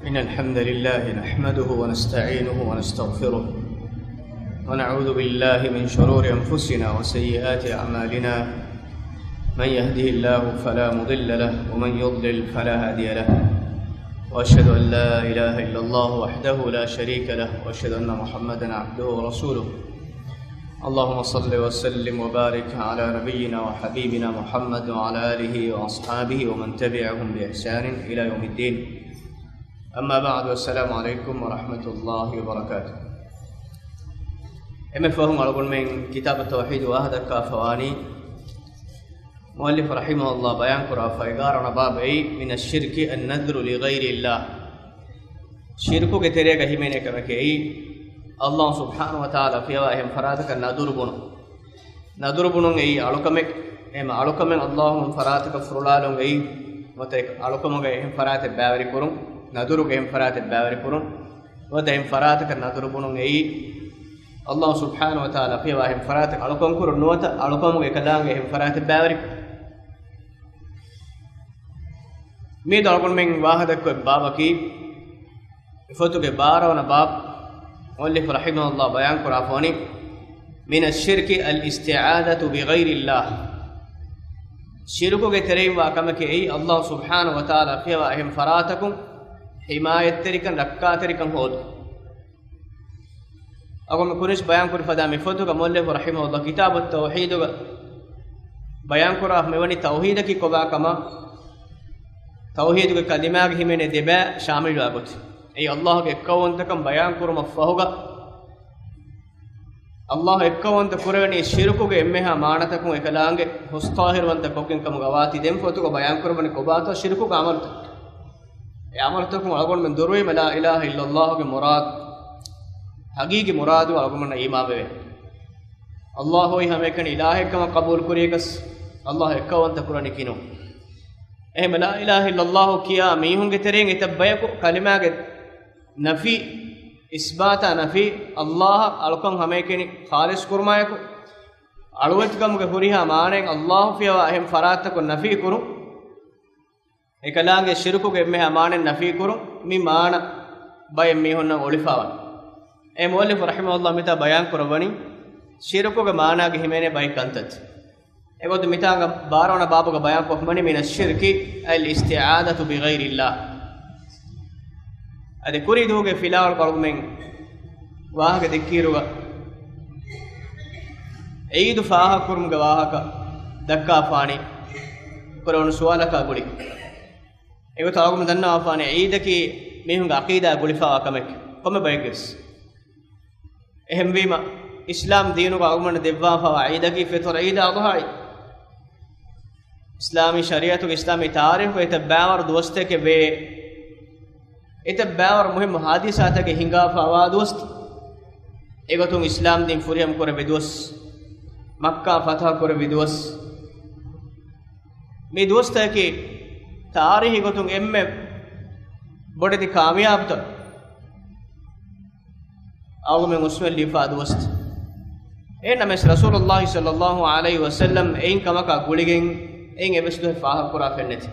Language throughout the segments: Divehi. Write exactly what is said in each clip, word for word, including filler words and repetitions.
إن الحمد لله نحمده ونستعينه ونستغفره، ونعوذ بالله من شرور أنفسنا وسيئات أعمالنا. من يهده الله فلا مضل له، ومن يضلل فلا هادي له. وأشهد أن لا إله إلا الله وحده لا شريك له، وأشهد أن محمدا عبده ورسوله. اللهم صل وسلم وبارك على نبينا وحبيبنا محمد وعلى آله وأصحابه ومن تبعهم بإحسان إلى يوم الدين. أما بعد، السلام عليكم ورحمة الله وبركاته. އެންމެ ފަހުން އަޅުގަނޑުމެން ކިތާބު ތައުޙީދު ވާހަކަ ދައްކާފަވާނީ، މުއައްލިފު ރަޙިމަހުﷲ ބަޔާންކުރާފަ އެގާރަ ވަނަ ބާބު އެއީ، من الشرك النذر لغير الله. ޝިރުކުގެ ތެރޭގަ ހިމެނޭ ކަމެކޭ އެއީ، ﷲ ސުބްޙާނަހު ވަތަޢާލާ ފިޔަވާ އެހެން ފަރާތަކަށް ނަދުރު ބުނުން. ނަދުރު ބުނުން އެއީ އަޅުކަމެއް. އެހެން އަޅުކަމެއް ﷲ ފަރާތަކަށް ފުރޮޅާލުން އެއީ، ނުވަތަ އެ އަޅުކަމުގައި އެހެން ފަރާތެއް ބައިވެރިކުރުން، ނަދުރުގެ އެހެން ފަރާތެއް ބައިވެރިކުރުން، ނުވަތަ އެހެން ފަރާތަކަށް ނަދުރު ބުނުން އެއީ، ﷲ ސުބްޙާނަހު ވަތަޢާލާ ފިޔަވާ އެހެން ފަރާތަކަށް އަޅުކަން ކުރުން، ނުވަތަ އަޅުކަމުގެ އެކަލާނގެ އެހެން ފަރާތެއް ބައިވެރިކުރުން. މިއަދު އަޅުގަނޑުމެން ވާހަކަ ދައްކަވާ ބާބަކީ، އެ ފޮތުގެ ބާރަ ވަނަ ބާބު. މުއައްލިފު ރަޙިމަހުﷲ ބަޔާންކުރާފަވަނީ، من الشرك الاستعاذة بغير الله. ޝިރުކުގެ ތެރެއިން ވާ ކަމެކޭ އެއީ، ﷲ ސުބްޙާނަހު ވަތަޢާލާ ފިޔަވާ އެހެން ފަރާތަކުން ޙިމާޔަތްތެރިކަން، ރައްކާތެރިކަން ހޯދުން. އަޅުގަނޑު ކުރިން ބަޔާންކުރި ފަދަ މި ފޮތުގަ މުއައްލިފު ރަޙިމަހުﷲ ކިތާބު ތައުޙީދުގަ ބަޔާންކުރާ މިވަނީ ތައުޙީދަކީ ކޮބާ ކަމަށް. ތައުޙީދުގެ ކަލިމާގެ ހިމެނޭ ދެބައި ޝާމިލުވާ ގޮތް. އެއީ ﷲ ގެ އެއްކައުވަންތަކަން ބަޔާންކުރުމަށް ފަހުގަ، ﷲ އެއްކައުވަންތަ ކުރެވެނީ ޝިރުކުގެ އެންމެހާ މާނަތަކުން އެކަލާނގެ ހުސް ޠާހިރުވަންތަ ކޮށްގެން ކަމުގަ ވާތީ، ދެން ފޮތުގަ ބަޔާންކުރައްވަނީ ކޮބާތޯ ޝިރުކުގެ ޢަމަލުތައް. އެ ޢަމަލުތަކުން އަޅުގަނޑުމެން ދުރުވީމަ ލާ އިލާހަ އިއްލަﷲގެ މުރާދު، ޙަޤީޤީ މުރާދު އަޅުގަނޑުމެންނަށް އީމާންވެވޭ. ﷲ އޮތް ހަމައެކަނި އިލާހެއްކަމަށް ޤަބޫލުކުރިޔަކަސް، ﷲ އެއްކައުވަންތަ ކުރަނީކީ ނޫން. އެހެން ލާ އިލާހަ އިއްލަﷲ ކިޔާ މީހުންގެ ތެރެއިން އެތައް ބަޔަކު ކަލިމާގެ ނަފީ، އިސްބާތާ ނަފީ، ﷲއަށް އަޅުކަން ހަމައެކަނި ޚާލިޞް ކުރުމާއެކު، އަޅުވެތިކަމުގެ ހުރިހާ މާނައެއް ﷲ ފިޔަވާ އެހެން ފަރާތަކުން ނަފީ ކުރުން. އެކަލާނގެ ޝިރުކުގެ އެންމެހާ މާނައެއް ނަފީ ކުރުން، މި މާނަ ބައެއް މީހުންނަށް އޮޅިފަވާ. އެ މުއައްލިފު ރަޙިމަހުﷲ މިތާ ބަޔާން ކުރައްވަނީ، ޝިރުކުގެ މާނާގެ ހިމެނޭ ބައެއް ކަންތައް. އެގޮތުން މިތާނގަ ބާރަ ވަނަ ބާބުގަ ބަޔާން ކޮށްފަ މިނަ މިނަ ޝިރްކި އަލް އިސްތިޢާޛަތު ބިޣައިރިﷲ. އަދި ކުރީ ދުވަހުގެ ފިލާވަޅު އަޅުގަނޑުމެން ވާހަކަ ދެއްކިއިރުގަ ޢީދު ފާހަގަކުރުމުގެ ވާހަކަ ދައްކާފާނީ ކުރެވުނު ސުވާލަކާ ގުޅި. އެގޮތަށް އަޅުގަނޑު ދަންނަވާފާނީ ޢީދަކީ މީހުންގެ ޢަޤީދާ ގުޅިފަވާ ކަމެއް ކޮންމެ ބައެއްގެވެސް. އެހެންވީމަ، އިސްލާމް ދީނުގަ އަޅުގަނޑު ދެއްވާފަވާ ޢީދަކީ ފިޠުރު ޢީދާ އަޟްޙާ ޢީދު. އިސްލާމީ ޝަރީޢަތުގެ އިސްލާމީ ތާރީޚުގެ އެތައް ބައިވަރު ދުވަސްތަކެއް ވޭ. އެތައް ބައިވަރު މުހިއްމު ޙާދިސާތަކެއް ހިނގާފަވާ ދުވަސް. އެގޮތުން އިސްލާމް ދީން ފުރިހަމަ ކުރެއްވި ދުވަސް. މައްކާ ފަތަޙަ ކުރެއްވި ދުވަސް. މި ދުވަސްތަކަކީ ތާރީޚީ ގޮތުން އެންމެ ބޮޑެތި ކާމިޔާބުތައް އަޅުގަނޑުމެން އުސްމެއް ލިބިފާ ދުވަސްތައް. އެހެންނަމަވެސް ރަސޫލުﷲ ޞައްލަﷲ ޢަލައިހި ވަސައްލަމް އެއިން ކަމަކާ ގުޅިގެން އެއިން އެއްވެސް ދުވަހެއް ފާހަގަކުރާ ފެންނެތި.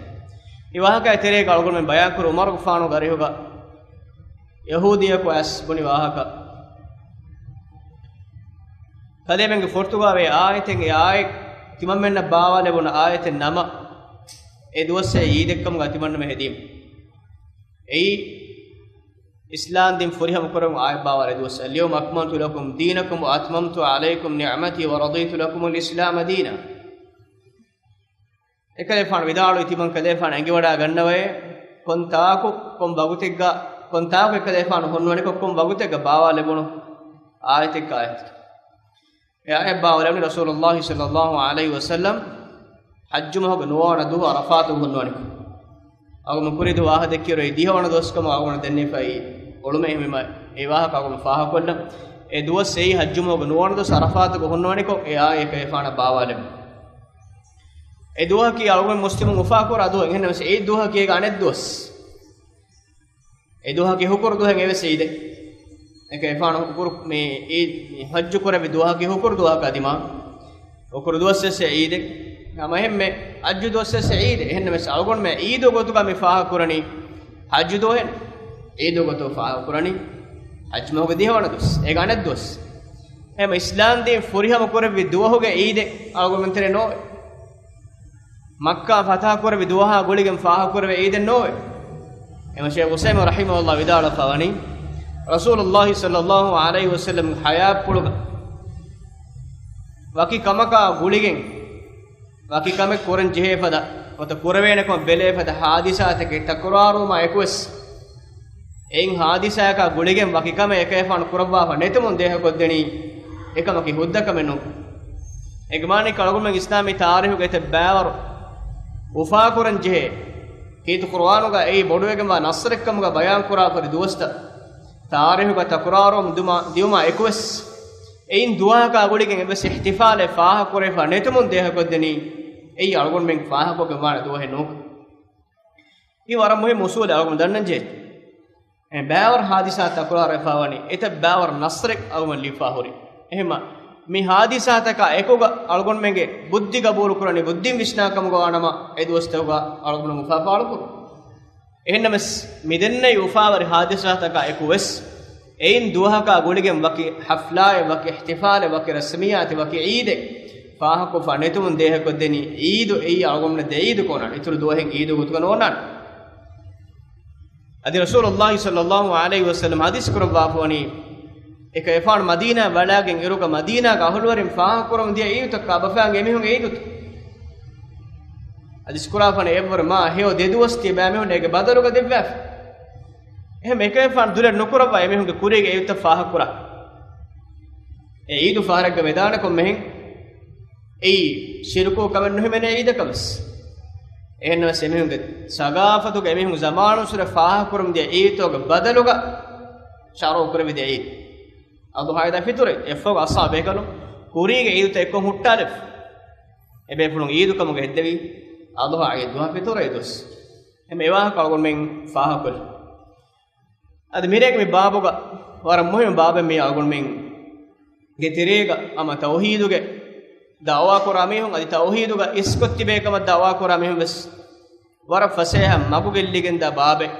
މި ވާހަކައި ތެރޭގަ އަޅުގަނޑުމެން ބަޔާންކުރި ޢުމަރުގެފާނުގެ އަރިހުގަ ޔަހޫދީއަކު އައިސް ބުނި ވާހަކަ. ކަލޭމެންގެ ފޮރުތުގަ ވޭ އާޔަތެއް، އެ އާޔަތް ތިމަންމެންނަށް ބާވާލެވުނު އާޔަތެއް ނަމަ، އެ ދުވަސް އެ ޢީދެއްކަމުގަ ތިމަންނަމެން ހެދީމަ. އެއީ، އިސްލާމް ދީން ފުރިހަމަ ކުރަމުން އާޔަތް ބާވާލެއްވި ދުވަސް، اليوم أكملت لكم دينكم وأتممت عليكم نعمتي ورضيت لكم الإسلام دينا. އެކަލޭފާނު ވިދާޅުވި ތިމަން ކަލޭފާނު އެނގިވަޑާ ގަންނަވައޭ، ކޮންތާކު، ކޮން ވަގުތެއްގަ، ކޮންތާކު އެކަލޭފާނު ހުންނުވަނިކޮށް، ކޮން ވަގުތެއްގަ ބާވާލެވުނު އާޔަތެއް އާޔަތެއް. އެ އާޔަތް ބާވާލެވުނީ ރަސޫލުﷲ ޞައްލަﷲ ޢަލައިހި ވަސައްލަމް ޙައްޖު މަހުގެ ނުވަވަނަ ދުވަހު ޢަރަފާތުގަ ހުންނުވަނިކޮށް. އަޅުގަނޑު ކުރީ ދުވަހު ވާހަކަ ދެއްކިއިރު އެ ދިހަވަނަ ދުވަސްކަމަށް އަޅުގަނޑު ދެންނެވިފައި އޮޅުމެއް ހިމެނީމަ އެ ވާހަކަ އަޅުގަނޑު ފާހަގަކޮށްލަން. އެ ދުވަސް އެއީ ޙައްޖު މަހުގެ ނުވަވަނަ ދުވަސް ޢަރަފާތުގަ ހުންނުވަނިކޮށް އެ އާޔަތް އެކަލޭފާނަށް ބާވާލެވުނު. އެ ދުވަހަކީ އަޅުގަނޑު މުސްލިމުން އުފާކުރާ ދުވަހެއް. އެހެންނަމަވެސް އެ ދުވަހަކީ އޭގެ އަނެއް ދުވަސް. އެ ދުވަހަކީ ހުކުރު ދުވަހެއް އެވެސް ޢީދެއް. އެކަލޭފާނު ހުކުރު މި ޢީދް، މި ޙައްޖު ކުރެއްވި ދުވަހަކީ ހުކުރު ދުވަހަކަށް އަދި މާ ހުކުރު ދުވަސް ވެސް ޢީދެއް. ހަމަ އެހެންމެ ޙައްޖު ދުވަސް ވެސް ޢީދެއް. އެހެންނަމަވެސް އަޅުގަނޑުމެން ޢީދު ގޮތުގަ މި ފާހަގަކުރަނީ ޙައްޖު ދުވަހެއް. ޢީދު ގޮތުން ފާހަގަކުރަނީ ޙައްޖު މަހުގެ ދިހަވަނަ ދުވަސް، އޭގެ އަނެއް ދުވަސް. އެހެން އިސްލާމް ދީން ފުރިހަމަ ކުރެއްވި ދުވަހުގެ ޢީދެއް އަޅުގަނޑުމެން ތެރޭ ނޯވޭ. މައްކާ ފަތަޙަ ކުރެއްވި ދުވަހާ ގުޅިގެން ފާހަގަކުރެވޭ ޢީދެއް ނޯވޭ. އެމަ ޝޭޚް ޢުސައިމީން ރަޙިމަހުﷲ ވިދާޅުވެފަ ވަނީ، ރަސޫލުﷲ ޞައްލަﷲ ޢަލައިހި ވަސައްލަމްގެ ޙަޔާތްޕުޅުގަ ވަކި ކަމަކާ ގުޅިގެން ވަކި ކަމެއް ކުރަން ޖެހޭ ފަދަ، ނުވަތަ ކުރެވޭނެ ކަމަށް ބެލޭ ފަދަ ޙާދިސާތަކެއް ތަކުރާރުވުމާ އެކުވެސް، އެއިން ޙާދިސާއަކާ ގުޅިގެން ވަކި ކަމެއް އެކަލޭގެފާނު ކުރައްވާފަ ނެތުމުން ދޭހަކޮށްދެނީ އެކަމަކީ ހުއްދަ ކަމެއް ނޫން. އޭގެ މާނައަކީ އަޅުގަނޑުމެން އިސްލާމީ ތާރީޚުގެ އެތައް ބައިވަރު އުފާކުރަން ޖެހޭ، ކީރިތި ޤުރުއާނުގަ އެއީ ބޮޑުވެގެންވާ ނަޞްރެއްކަމުގަ ބަޔާންކުރާފައި ދުވަސްތައް ތާރީޚުގަ ތަކުރާރުވަމުން ދިމާ، ދިއުމާ އެކުވެސް، އެއިން ދުވަހަކާ ގުޅިގެން އެއްވެސް އިޙްތިފާލެއް ފާހަގަކުރެވިފަ ނެތުމުން ދޭހަކޮށްދެނީ އެއީ އަޅުގަނޑުމެން ފާހަގަކޮށްގެން ވާނެ ދުވަހެއް ނޫން. މި ވަރަށް މުހިއްމު އުޞޫލެއް އަޅުގަނޑު ދަންނަން ޖެހޭ. އެ ބައިވަރު ޙާދިސާ ތަކުރާރުވެފަ ވަނީ، އެތައް ބައިވަރު ނަޞްރެއް އަޅުގަނޑު ލިބިފަ ހުރި. އެހެންމަ، މި ޙާދިސާތަކާ އެކުގަ އަޅުގަނޑުމެންގެ ބުއްދި ގަބޫލުކުރަނީ ބުއްދިން ވިސްނާކަމުގަ ވާނަމަ، އެ ދުވަސްތަކުގަ އަޅުގަނޑު އުފާ ފާޅުކުރުން. އެހެންނަމަސް، މިދެންނެވި އުފާވެރި ޙާދިސާތަކާ އެކުވެސް، އެއިން ދުވަހަކާ ގުޅިގެން ވަކި ޙަފްލާއެއް، ވަކި އިޙްތިފާލެއް، ވަކި ރަސްމިއްޔާތެއް، ވަކި ޢީދެއް ފާހަގަކޮށްފަ ނެތުމުން ދޭހަކޮށްދެނީ، ޢީދު އެއީ އަޅުގަނޑުމެންނަށް ދެ ޢީދު ކޯނާނެ، އިތުރު ދުވަހެއް ޢީދު ގޮތުގަ ނޯންނާނެ. އަދި ރަސޫލުﷲ ޞައްލަﷲ ޢަލައިހި ވަސައްލަމް ޙަދީޘް ކުރައްވާފަ ވަނީ، އެކަލޭގެފާނު މަދީނާ ވަޅާގެން އިރުގަ މަދީނާގެ އަހުލުވެރިން ފާހަގަކުރަމުން ދިޔަ ޢީދުތައް ކާބަފާން އެމީހުން ޢީދުތައް. ޙަދީޘް ކުރާފަނެ އެއްވަރު މާ ހެޔޮ ދެ ދުވަސް ތިޔަބައިމީހުން އޭގެ ބަދަލުގަ ދެއްވާފަ. އެހެން އެކަލޭގެފާނު ދުލެއް ނުކުރައްވާ އެމީހުންގެ ކުރީގެ ޢީދުތައް ފާހަގަކުރާ. އެ ޢީދު ފަހަރެއްގަ ވެދާނެ ކޮންމެހެން އެއީ ޝިރުކު ކަމެއް ނުހިމެނޭ ޢީދަކަށް ވެސް. އެހެންނަމަވެސް އެމީހުންގެ ސަގާފަތުގަ އެމީހުން ޒަމާނުއްސުރެ ފާހަގަކުރަމުން ދިޔަ ޢީދުތަކުގެ ބަދަލުގަ ޝަރުޢު ކުރެވި ދިޔަ ޢީދު. އަޟުޙާ ޢީދާ ފިޠުރު އެއްފަހުގަ އަޞްޙާބު ބޭކަލުން ކުރީގެ ޢީދުތައް އެއްކޮށް ހުއްޓާލެވި. އެބޭފުޅުން ޢީދު ކަމުގަ ހެއްދެވީ އަޟުޙާ ޢީދު ދުވަހު ފިޠުރު ޢީދު ވެސް. އެމެ އެވާހަކަ އަޅުގަނޑުމެން ފާހަގަކޮށްލި. އަދި މިރޭގެ މި ބާބުގަ ވަރަށް މުހިއްމު ބާބެއް މީ އަޅުގަނޑުމެންގެ ތެރޭގަ ހަމަ ތައުޙީދުގެ ދަޢުވާ ކުރާ މީހުން އަދި ތައުޙީދުގަ އިސްކޮށް ތިބޭ ކަމަށް ދަޢުވާ ކުރާ މީހުން ވެސް ވަރަށް ފަސޭހަ މަގު ގެއްލިގެންދާ ބާބެއް.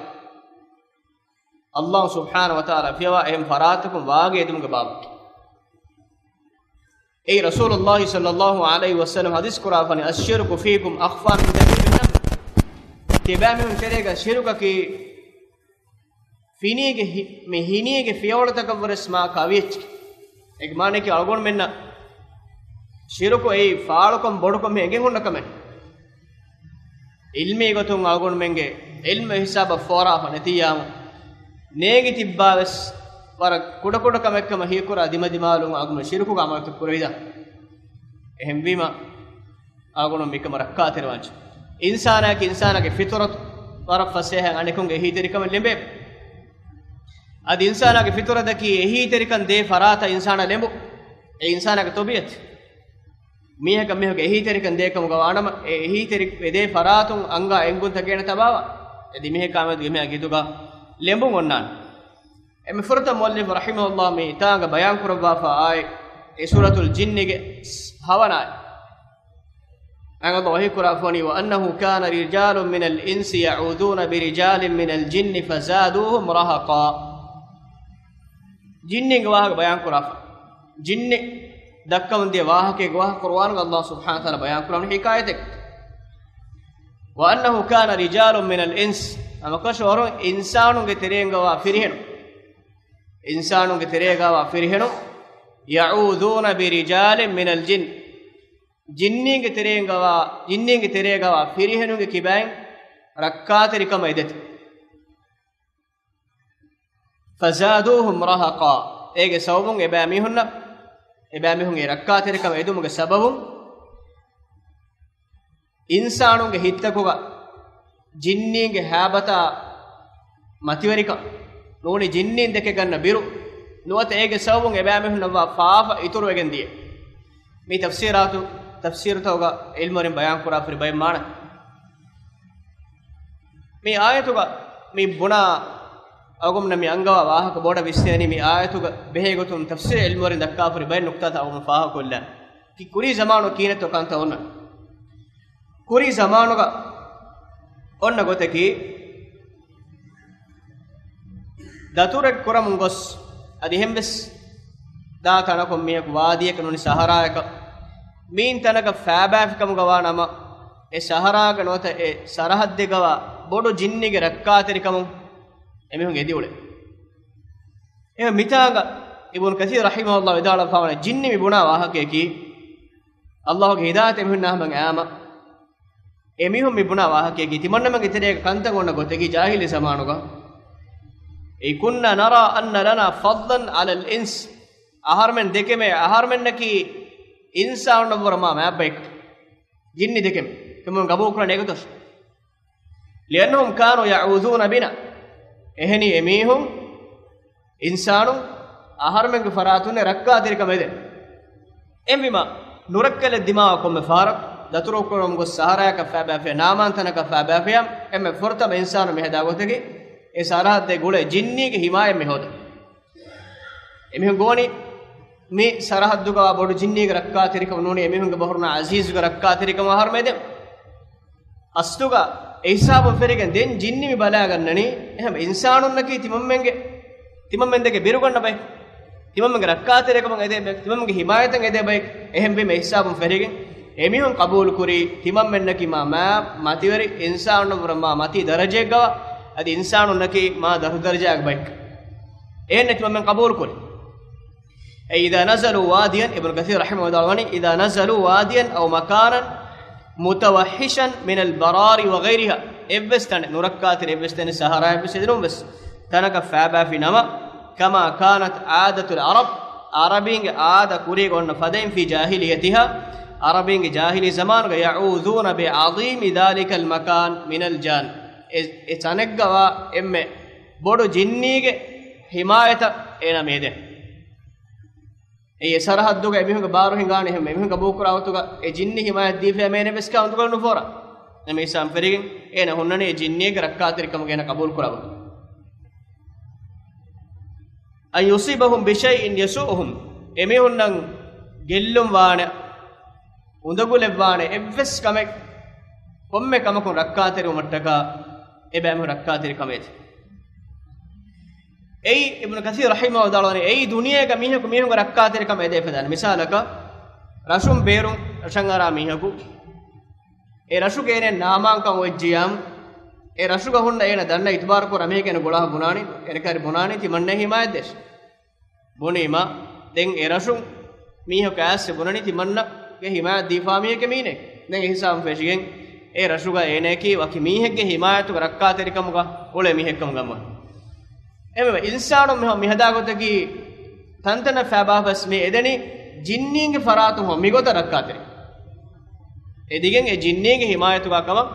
ﷲ ސުބްޙާނަހޫ ވަތަޢާލާ ފިޔަވާ އެހެން ފަރާތަކުން ވާގި އެދުމުގެ ބާބެއް. އެއީ ރަސޫލުﷲ ޞައްލަﷲ ޢަލައިހި ވަސައްލަމް ޙަދީޘް ކުރާފަނި، "الشرك فيكم أخفى من دبيب النملة." ތިބާމީހުން ތެރޭގަ ޝިރުކަކީ ފިނީގެ ހި-، މި ހިނީގެ ފިޔަވަޅުތަކަށްވުރެސް މާ ކަވި އެއްޗެކޭ. އޭގެ މާނައަކީ އަޅުގަނޑުމެންނަށް ޝިރުކު އެއީ ފާޅުކަން ބޮޑުކަން މި އެނގެން ހުންނަ ކަމެއް. ޢިލްމީ ގޮތުން އަޅުގަނޑުމެންގެ ޢިލްމު ހިސާބަށް ފޯރާފަ ނެތިއްޔާމު، ނޭނގި ތިއްބާވެސް ވަރަށް ކުޑަކުޑަ ކަމެއްކަމަށް ހީކުރާ ދިމަދިމާލުން އަޅުގަނޑު ޝިރުކުގެ ޢަމަލުތައް ކުރެވިދާނެ. އެހެންވީމަ، އަޅުގަނޑު މިކަމަށް ރައްކާތެރިވާންޖެ. އިންސާނާއަކީ އިންސާނާގެ ފިޠުރަތު ވަރަށް ފަސޭހައިން އަނެކުންގެ އެހީތެރިކަމެއް ލެނބޭ. އަދި އިންސާނާގެ ފިޠުރަތަކީ އެހީތެރިކަން ދޭ ފަރާތަށް އިންސާނާ ލެނބު. އެ އިންސާނާގެ ޠަބީޢަތު. މީހަކަށް މީހަކު އެހީތެރިކަން ދޭ ކަމުގަ ވާނަމަ، އެ އެހީތެރި ވެދޭ ފަރާތުން އަންގާ އެންގުންތަކެއް ނެތި ތަބާވާ. އަދި މީހަކާ މެދުގެ މިހާ ގިދުގަ ލެނބުން އޮންނާނެ. އެންމެ ފުރަތަމަ މުއައްލިފު ރަޙިމަހުﷲ މި ތާނގަ ބަޔާން ކުރައްވާފަ އާއެ، އެ ސޫރަތުލް ޖިންނިގެ ހަވަނަ އާޔަތް. އަނގަ ވަޙީ ކުރާފަ ވަނީ، "وَأَنَّهُ كَانَ رِجَالٌ مِنَ الْإِنسِ يَعُوذُونَ بِرِجَالٍ مِنَ الْجِنِّ فَزَادُوهُمْ رَهَقًا." ޖިންނިންގެ ވާހަކަ ބަޔާން ކުރާފަ. ޖިންނި ދައްކަމުން ދިޔަ ވާހަކައެއް ވާހަކަ ޤުރުއާނުގަ ﷲ ސުބްޙާނަހޫ ވަތަޢާލާ ބަޔާން ކުރަނީ ޙިކާޔަތެއް. "وَأَنَّهُ كَانَ رِجَالٌ مِنَ الْإِنسِ." ހަމަކަށަވަރުން އިންސާނުންގެ ތެރޭގަވާ ފިރިހެނުން. އިންސާނުންގެ ތެރޭގަވާ ފިރިހެނުން. "يَعُوذُونَ بِرِجَالٍ مِنَ الْجِنِّ." ޖިންނީންގެ ތެރޭގަވާ، ޖިންނީންގެ ތެރޭގަވާ ފިރިހެނުންގެ ކިބައިން ރައްކާތެރިކަމަށް އެދެތި. "فَزَادُوهُمْ رَهَقًا." އޭގެ ސަބަބުން އެބައިމީހުންނަށް، އެބައިމީހުން އެ ރައްކާތެރިކަމަށް އެދުމުގެ ސަބަބުން، އިންސާނުންގެ ހިތްތަކުގަ ޖިންނީންގެ ހައިބަތާ މަތިވެރިކަން ނޫނީ ޖިންނީން ދެކެގަންނަ ބިރު ނުވަތަ އޭގެ ސަބަބުން އެބައިމީހުންނަށްވާ ފާފަ އިތުރުވެގެން ދިޔަ. މި ތަފްސީރާތު، ތަފްސީރުތަކުގަ ޢިލްމުވެރިން ބަޔާންކުރާފަ ހުރި ބައެއް މާނަ. މި އާޔަތުގަ މި ބުނާ އަޅުގަނޑުމެންނަށް މި އަންގަވާ ވާހަކަ ބޮޑަށް ވިސްނޭނީ މި އާޔަތުގަ ބެހޭގޮތުން ތަފްސީރު ޢިލްމުވެރިން ދައްކާފަ ހުރި ބައެއް ނުކުތާތައް އަޅުގަނޑު ފާހަގަކޮށްލަން. ކި ކުރީ ޒަމާނު ކިހިނެއްތޯ ކަންތައް އޮންނަ. ކުރީ ޒަމާނުގަ އޮންނަ ގޮތަކީ، ދަތުރެއް ކުރަމުން ގޮސް، އަދި އެހެންވެސް ދާ ތަނަކުން މީހަކު ވާދީއަކަށް ނޫނީ ސަހަރާއަކަށް މީން ތަނަކަށް ފާބާފިކަމުގަ ވާ ނަމަ، އެ ސަހަރާގަ ނުވަތަ އެ ސަރަހައްދެއްގަވާ ބޮޑު ޖިންނީގެ ރައްކާތެރިކަމުން އެމީހުން އެދިއުޅޭ. އެހެން މިތާނގަ އިބުނު ކަސީރު ރަޙިމަހުﷲ ވިދާޅުވެފާވަނީ، ޖިންނި މި ބުނާ ވާހަކަޔަކީ، ﷲގެ ހިދާޔަތް އެމީހުންނާ ހަމަ އާމަ، އެމީހުން މި ބުނާ ވާހަކަޔަކީ، ތިމަންނަމެންގެ ތެރޭގަ ކަންތައް އޮންނަ ގޮތަކީ، ޖާހިލީ ޒަމާނުގަ، އެ، كنا نرى أن لنا فضلا على الإنس، އަހަރުމެން ދެކެމޭ، އަހަރުމެންނަކީ އިންސާނުންނަށްވުރެ މާ މާތް ބައެއް، ޖިންނި ދެކެމޭ، ތިމަން ގަބޫލުކުރަނީ އެގޮތަށް. لأنهم كانوا يعوذون بنا، އެހެނީ އެމީހުން އިންސާނުން އަހަރުމެންގެ ފަރާތުންނެ ރައްކާތެރިކަމަށް އެދެން. އެހެންވީމަ، ނުރައްކަލެއް ދިމާވާ ކޮންމެ ފަހަރަކު ދަތުރުކުރަމުން ގޮސް ސަހަރާއަކަށް ފާބާފިޔާ، ނާމާން ތަނަކަށް ފާބާފިޔާ، އެންމެ ފުރަތަމަ އިންސާނު މި ހަދާ ގޮތަކީ، އެ ސަރަހައްދެއް ގުޅޭ ޖިންނީގެ ހިމާޔަތް މި ހޯދަން. އެމީހުން ގޮވަނީ މި ސަރަހައްދުގަ ބޮޑު ޖިންނީގެ ރައްކާތެރިކަމަށް ނޫނީ، އެމީހުންގެ ބަހުރުނާ އަޒީޒުގެ ރައްކާތެރިކަމަށް އަހަރުމެން އެދެން. އަސްލުގަ އެ ހިސާބުން ފެށިގެން ދެން ޖިންނި މި ބަލާގަންނަނީ، އެހެން އިންސާނުންނަކީ ތިމަންމެންގެ، ތިމަންމެން ދެކެ ބިރުގަންނަ ބައެއް، ތިމަންމެންގެ ރައްކާތެރިކަމަށް އެދޭ ބައެއް، ތިމަންމެންގެ ހިމާޔަތަށް އެދޭ ބައެއް. އެހެންވީމަ އެ ހިސާބުން ފެށިގެން އެމީހުން ޤަބޫލުކުރީ ތިމަންމެންނަކީ މާ، މާ މަތިވެރި، އިންސާނުންނަށްވުރެ މާ މަތީ ދަރަޖައެއްގަވާ، އަދި އިންސާނުންނަކީ މާ ދަށު ދަރަޖާގެ ބައެއް. އެހެންނެއް ތިމަންމެން ޤަބޫލުކުރީ. أي إذا نزلوا واديا، އިބްނު ކަސީރު ރަޙިމަހުﷲ ވިދާޅުވަނީ، إذا نزلوا واديا أو مكانا متوحشا من البراري وغيرها، އެއްވެސް ތަނެއް، ނުރައްކާތެރި އެއްވެސް ތަނެއް، ސަހަރާއެއްވެސް އެދެނުން ވެސް ތަނަކަށް ފާބާފި ނަމަ، كما كانت عادة العرب، ޢަރަބީންގެ ޢާދަ ކުރީގަ އޮންނަ ފަދައިން في جاهليتها، ޢަރަބީންގެ ޖާހިލީ ޒަމާނުގަ، يعوذون بعظيم ذلك المكان من الجان، އެ، އެ ތަނެއްގަވާ އެންމެ ބޮޑު ޖިންނީގެ ހިމާޔަތަށް އޭނާ މި އެދެން. އެއީ އެ ސަރަހައްދުގަ އެމީހުންގެ ބާރު ހިނގާނެ، އެހެން އެމީހުން ގަބޫލުކުރާ ވަގުތުގަ އެ ޖިންނި ހިމާޔަތް ދީފައި މޭނެ ވެސް ކާ އުނދަގުލުން ފޯރާ. އެމީސާން ފެރިގެން އޭނަ ހުންނަނީ އެ ޖިންނީގެ ރައްކާތެރިކަމުގަ އޭނަ ގަބޫލުކުރާ ވަގުތު. أن يصيبهم بشيء يسوءهم، އެމީހުންނަށް ގެއްލުން ވާނެ، އުނދަގުލެއްވާނެ އެއްވެސް ކަމެއް، ކޮންމެ ކަމަކުން ރައްކާތެރިވުމަށްޓަކާ އެބައިމީހުން ރައްކާތެރިކަމެއް އެދެން. އެއީ އިބްނު ކަސީރު ރަޙިމަހު ވިދާޅުވަނީ، އެއީ ދުނިޔޭގަ މީހަކު މީހުންގެ ރައްކާތެރިކަމަށް އެދޭ ފަދައިން. މިސާލަކަށް، ރަށުން ބޭރުން ރަށަށް އަރާ މީހަކު، އެ ރަށުގެ އޭނަ ނާމާންކަން އޮތްޖިޔާމު، އެ ރަށުގަ ހުންނަ އޭނަ ދަންނަ އިތުބާރު ކުރާ މީހެއް އޭނަ ގުޅާ ބުނާނީ، އޭނަ ކައިރި ބުނާނީ ތިމަންނަ ހިމާޔަތް ދޭށޭ. ބުނީމަ، ދެން އެ ރަށުން މީހަކު އައިސް ބުނަނީ ތިމަންނަގެ ހިމާޔަތް ދީފާ މީހެކޭ މީނެ. ދެން އެ ހިސާބުން ފެށިގެން އެ ރަށުގަ އޭނައަކީ ވަކި މީހެއްގެ ހިމާޔަތުގަ ރައްކާތެރިކަމުގަ އުޅޭ މީހެއްކަމުގަ ވާނެ. އެހެންވެ، އިންސާނުން މި ހަ-، މިހަދާ ގޮތަކީ ތަންތަނަށް ފައިބާ ފަސް މި އެދެނީ ޖިންނީންގެ ފަރާތުން ހޮ މިގޮތަށް ރައްކާތެރި. އެދިގެން އެ ޖިންނީންގެ ހިމާޔަތުގަ ކަމަށް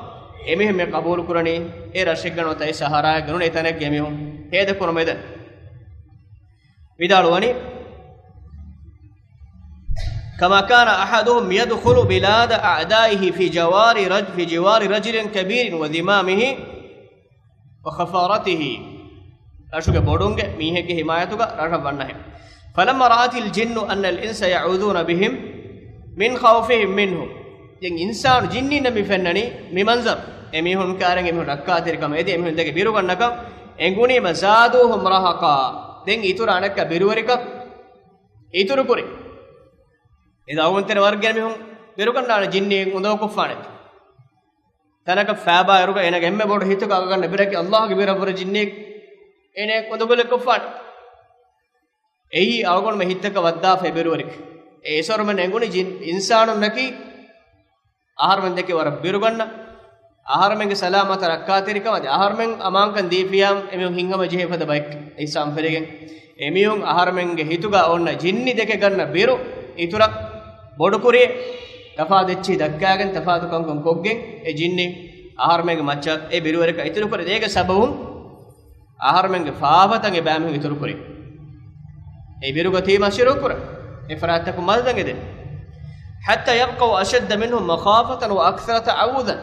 އެމީހުން މި ޤަބޫލު ކުރަނީ އެ ރަށެއްގަ ނުވަތަ އެ ސަހަރާއެއްގަ ނޫނީ އެތަނެއްގެ މީހުން ހޭދަ ކުރަމުން އެދެން. ވިދާޅުވަނީ، كما كان أحدهم يدخل بلاد أعدائه في جوار رج-، في جوار رجل كبير وذمامه وخفارته. ރަށުގެ ބޮޑުންގެ މީހެއްގެ ހިމާޔަތުގަ ރަށަށް ވަންނަހެން. فلما رأت الجن أن الإنس يعوذون بهم من خوفهم منه. ދެން އިންސާނު ޖިންނީންނަށް މި ފެންނަނީ މި މަންޒަރު. އެމީހުން ކާރެން އެމީހުން ރައްކާތެރިކަމަށް އެދި އެމީހުން ދެކެ ބިރުގަންނަކަން އެނގުނީމަ، زادوهم رهقا. ދެން އިތުރަށް އަނެއްކާ ބިރުވެރިކަން އިތުރުކުރި. އެ އަޅުގަނޑު ތެރެ ވަރުގެ މީހުން ބިރުގަންނާނެ ޖިންނީ އުނދަގޫކޮށްފާނެ. ތަނަކަށް ފައިބާ އިރުގަ އޭނަގެ އެންމެ ބޮޑު ހިތުގަ އަގަގަންނަ ބިރަކީ ﷲގެ ބިރަށްވުރެ ޖިންނީ އޭނަ އުނދަގުލެއްކޮށްފާނެ. އެއީ އަޅުގަނޑުމެ ހިތަކަށް ވައްދާފައި ބިރުވެރިކަން. އެ އެސޮރުމެން އެނގުނީ ޖިން-، އިންސާނުންނަކީ އަހަރުމެން ދެކެ ވަރަށް ބިރުގަންނަ، އަހަރުމެންގެ ސަލާމަތަށް ރައްކާތެރިކަމަށް އަދި އަހަރުމެން އަމާންކަން ދީފިޔާ އެމީހުން ހިތްހަމަޖެހޭ ފަދަ ބައެއް އިސާމް ފެރިގެން އެމީހުން އަހަރުމެންގެ ހިތުގަ އޮންނަ ޖިންނި ދެކެ ގަންނަ ބިރު އިތުރަށް ބޮޑުކުރި ތަފާތު އެއްޗިހި ދައްކާގެން ތަފާތު ކަންކަން ކޮށްގެން އެ ޖިންނި އަހަރުމެންގެ މައްޗަށް އެ ބިރުވެރިކަން އިތުރުކުރޭ. ދޭގެ ސަބަބުން އަހަރުމެންގެ ފާފަތައް އެބައިމީހުން އިތުރުކުރި. އެ ބިރުގަ ތިބީމަ ޝިރުކު ކުރަން. އެ ފަރާތްތަކުން މަދަދަށް އެދެން. حتى يبقوا أشد منهم مخافة وأكثر تعوذا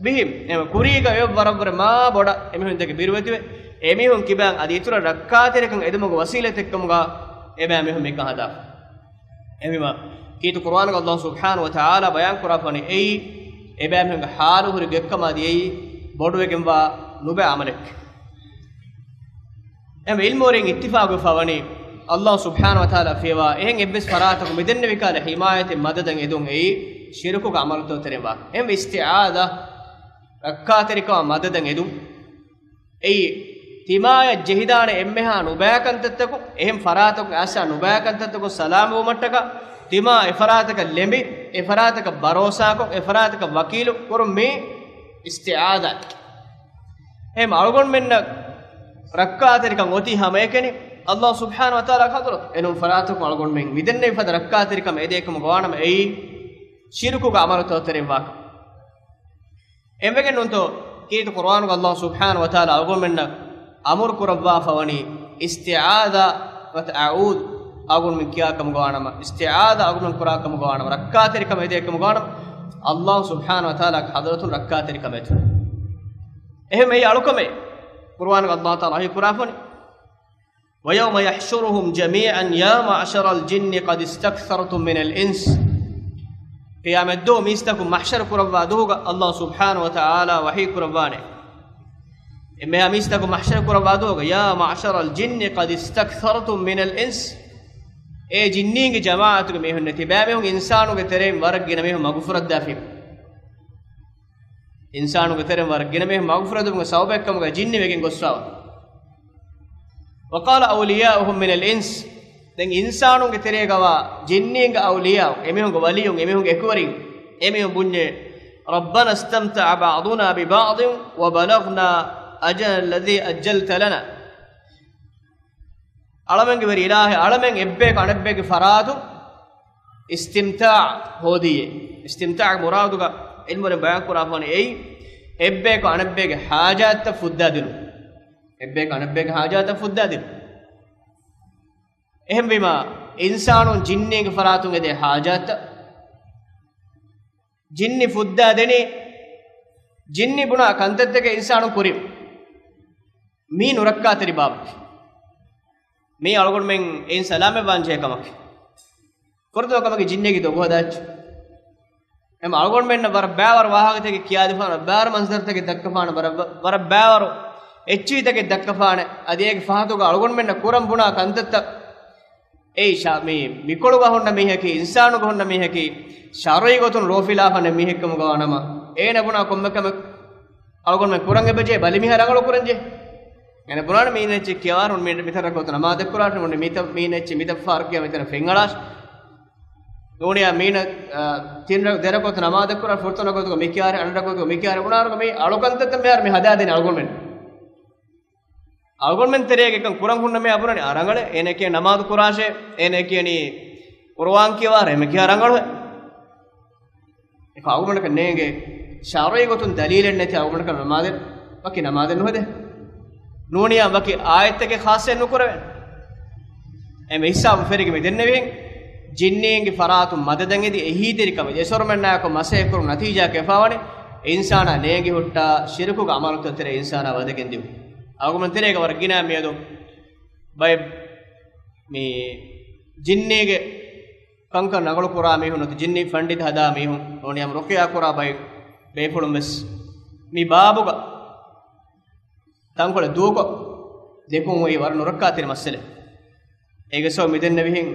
بهم. އެ ކުރީގަ އެ ވަރަށްވުރެ މާ ބޮޑަށް އެމީހުން ދެކެ ބިރުވެތިވެ، އެމީހުން ކިބައިން އަދި އިތުރަށް ރައްކާތެރިކަން އެދުމުގެ ވަސީލަތެއްކަމުގަ އެބައިމީހުން މިކަން ހަދާފަ. އެހެންވީމަ، ކީރިތި ޤުރުއާނުގަ ﷲ ސުބްޙާނަހޫ ވަތަޢާލާ ބަޔާން ކުރާފަ ވަނީ އެއީ، އެބައިމީހުންގެ ޙާލު ހުރި ގޮތްކަމާ އަދި އެއީ ބޮޑުވެގެންވާ ނުބައި ޢަމަލެއް. އެހެން ޢިލްމުވެރިން އިއްތިފާގުވެފަ ވަނީ، ﷲ ސުބްޙާނަހޫ ވަތަޢާލާ ފިޔަވާ އެހެން އެއްވެސް ފަރާތަކުން މިދެންނެވި ކަހަލަ ޙިމާޔަތެއް މަދަދަށް އެދުން އެއީ ޝިރުކުގެ ޢަމަލުތައް ތެރެއިން ވާ. އެހެންވެ އިސްތިޢާޛާ ރައްކާތެރިކަމާ މަދަދަށް އެދުން އެއީ ތިމާޔަށް ޖެހިދާނެ އެންމެހާ ނުބައި ކަންތައްތަކުން، އެހެން ފަރާތަކުން އައިސާ ނުބައި ކަންތައްތަކުން ސަލާމަތްވުމަށްޓަކާ، ތިމާ އެފަރާތަކަށް ލެނބި، އެފަރާތަކަށް ބަރޯސާކޮށް، އެފަރާތަކަށް ވަކީލު ކުރުން މީ އިސްތިޢާޛާ. އެހެން އަޅުގަނޑުމެންނަށް ރައްކާތެރިކަން އޮތީ ހަމައެކަނި ﷲ ސުބްޙާނަހޫ ވަތަޢާލާ ޙަޟްރަތު. އެނޫން ފަރާތަކުން އަޅުގަނޑުމެން މިދެންނެވި ފަދަ ރައްކާތެރިކަމެއް އެދޭކަމުގަ ވާނަމަ އެއީ ޝިރުކުގެ ޢަމަލުތައް ތެރެއިން ވާކަމަށް. އެންމެގެން ނޫންތޯ ކީރިތި ޤުރުއާނުގަ ﷲ ސުބްޙާނަހޫ ވަތަޢާލާ އަޅުގަނޑުމެންނަށް އަމުރު ކުރައްވާފަ ވަނީ އިސްތިޢާޛާ ވަތަ އަޢޫޛު އަޅުގަނޑުމެން ކިޔާ ކަމުގަ ވާނަމަ، އިސްތިޢާޛާ އަޅުގަނޑުމެން ކުރާ ކަމުގަ ވާނަމަ، ރައްކާތެރިކަމެއް އެދޭ ކަމުގަ ވާނަމަ، ﷲ ސުބްޙާނަހޫ ވަތަޢާލާގެ ޙަޟްރަތުން ރައްކާތެރިކަމެއް އެދުން. އެހެން އެއީ އަޅުކަމެއް. ޤުރުއާނުގަ ﷲ ތަޢާލާ ވަޙީ ކުރާފަނި، وَيَوْمَ يَحْشُرُهُمْ جَمِيعًا يَا مَعْشَرَ الْجِنِّ قَدِ اسْتَكْثَرْتُم مِّنَ الْإِنسِ. ޤިޔާމަތްދުވަހު މީސްތަކުން މަޙްޝަރު ކުރައްވާ ދުވަހުގަ ﷲ ސުބްޙާނަހޫ ވަތަޢާލާ ވަޙީ ކުރައްވާނެ. އެންމެހާ މީސްތަކުން މަޙްޝަރު ކުރައްވާ ދުވަހުގަ، يَا مَعْشَرَ الْجِنِّ قَدِ اسْتَكْثَرْتُم مِّنَ الْإِنسِ. އޭ ޖިންނީންގެ ޖަމާޢަތުގެ މީހުންނޭ، ތިބާމީހުން އިންސާނުންގެ ތެރެއިން ވަރަށް ގިނަ މީހުން މަގުފުރައްދާފީމު. އިންސާނުންގެ ތެރެއިން ވަރަށް ގިނަ މީހުން މަގުފުރެދުމުގެ ސަބަބެއްކަމުގަ ޖިންނި ވެގެން ގޮސްފައިވާ. وَقَالَ أَوْلِيَاؤُهُم مِّنَ الْإِنسِ. ދެން އިންސާނުންގެ ތެރޭގަވާ ޖިންނީންގެ އައުލިޔާއުން، އެމީހުންގެ ވަލިޔުން، އެމީހުންގެ އެކުވެރިން، އެމީހުން ބުންޏޭ، رَبَّنَا اسْتَمْتَعَ بَعْضُنَا بِبَعْضٍ وَبَلَغْنَا أَجَلَنَا الَّذِي أَجَّلْتَ لَنَا. އަޅަމެންގެ ވެރި އިލާހޭ، އަޅަމެން އެއްބަޔަކު އަނެއްބައެއްގެ ފަރާތުން އިސްތިމްތާޢު ހޯދީއޭ. އިސްތިމްތާޢުގެ މުރާދުގަ ޢިލްމުވެރިން ބަޔާން ކުރާފަވަނީ އެއީ، އެއްބަޔަކު އަނެއްބަޔަކު ހާޖާތްތައް ފުއްދާދިނުން. އެއްބަޔަކު އަނެއްބަޔަކު ހާޖާތްތައް ފުއްދާދިނުން. އެހެންވީމާ، އިންސާނުން ޖިންނީންގެ ފަރާތުން އެދޭ ހާޖާތްތައް ޖިންނި ފުއްދާދެނީ، ޖިންނި ބުނާ ކަންތައްތަކެއް އިންސާނުން ކުރި. މީ ނުރައްކާތެރި ބާވަކީ. މީ އަޅުގަނޑުމެން އެއިން ސަލާމަތްވާން ޖެހޭ ކަމަކީ. ފުރަތަމަ ކަމަކީ ޖިންނެއްގެ ދޮގު ހަދާ އެއްޗެއް. އެމަ އަޅުގަނޑުމެންނަށް ވަރަށް ބައިވަރު ވާހަކަތަކެއް ކިޔާދެފާނެ، ވަރަށް ބައިވަރު މަންޒަރުތަކެއް ދައްކަފާނެ، ވަރަށް، ވަރަށް ބައިވަރު އެއްޗިހިތަކެއް ދައްކަފާނެ. އަދި އޭގެ ފަހަތުގަ އަޅުގަނޑުމެންނަށް ކުރަން ބުނާ ކަންތައްތައް އެއީ ޝަ-، މި، މިކޮޅުގަ ހުންނަ މީހަކީ، އިންސާނުގަ ހުންނަ މީހަކީ، ޝަރުޢީ ގޮތުން ރޯފިލާފަން މީހެއްކަމުގަ ވާނަމަ، އޭނަ ބުނާ ކޮންމެ ކަމެއް އަޅުގަނޑުމެން ކުރަން އެބަޖެހޭ، ބަލި މީހާ ރަނގަޅު ކުރަން ޖެހޭ. އޭނަ ބުނާނެ މީނަ އެއްޗެއް ކިޔަވާރު މި-، މިތަނަށް ގޮތު ނަމާދެއް ކުރާށޭ، ނޫނީ މިތަ-، މީނަ އެއްޗެއް މިތައް ފާރު ކިޔާ މިތަނަށް ފެންއަޅާށޭ. ނޫނިޔާ މީނަ، އާ، ތިން ރަ-، ދެ ރަކުޢަތު ނަމާދެއް ކުރާށޭ، ފުރަތަމަ ރަކުޢަތުގަ މި ކިޔާރޭ، އަނެއް ރަކުޢަތުގަ މި ކިޔާރޭ، ބުނާރުގަ މި އަޅުކަންތައްތައް މިހާރު މި ހަދާދޭނެ އަޅުގަނޑުމެން. އަޅުގަނޑުމެން ތެރޭގަ އެކަން ކުރަން ހުންނަ މީހާ ބުނަނީ އާ ރަނގަޅޭ، އޭނަ ކިޔަނީ ނަމާދު ކުރާށޭ، އޭނަ ކިޔަނީ ޤުރުއާން ކިޔަވާށޭ، އެމަ ކިޔާ ރަނގަޅު. އެކަމަކު އަޅުގަނޑަކަށް ނޭނގޭ ޝަރުޢީ ގޮތުން ދަލީލެއް ނެތި އަޅުގަނޑަކަށް ނަމާދެއް، ވަކި ނަމާދެއް ނުހެދޭ. ނޫނިޔާ ވަކި އާޔަތްތަކެއް ޚާއްޞައެއް ނުކުރެވޭ. އެމަ ހިސާބު ފެރިގެން މި ދެންނެވިހެން، ޖިންނީންގެ ފަރާތުން މަދަދަށް އެދި އެހީތެރިކަމެއް އެސޮރުމެންނާއެކު މަސައްކަތް ކުރުމުގެ ނަތީޖާއަކަށް އެފާވަނީ، އިންސާނާ ނޭނގި ހުއްޓާ ޝިރުކުގެ ޢަމަލުތައް ތެރޭ އިންސާނާ ވަދެގެން ދިއުން. އަޅުގަނޑުމެން ތެރޭގަ ވަރަށް ގިނަ މިއަދު ބައެއް މި ޖިންނީގެ ކަންކަން ރަނގަޅު ކުރާ މީހުން ނުވަތަ ޖިންނި ފަންޑިތަ ހަދާ މީހުން ނޫނިޔާ ރުޤިޔާ ކުރާ ބައެއް ބޭފުޅުން ވެސް މި ބާބުގަ ތަންކޮޅެއް ދޫކޮށް ދެކުން އެއީ ވަރަށް ނުރައްކާތެރި މައްސަލައެއް. އޭގެ ސަބަބުން މި ދެންނެވިހެން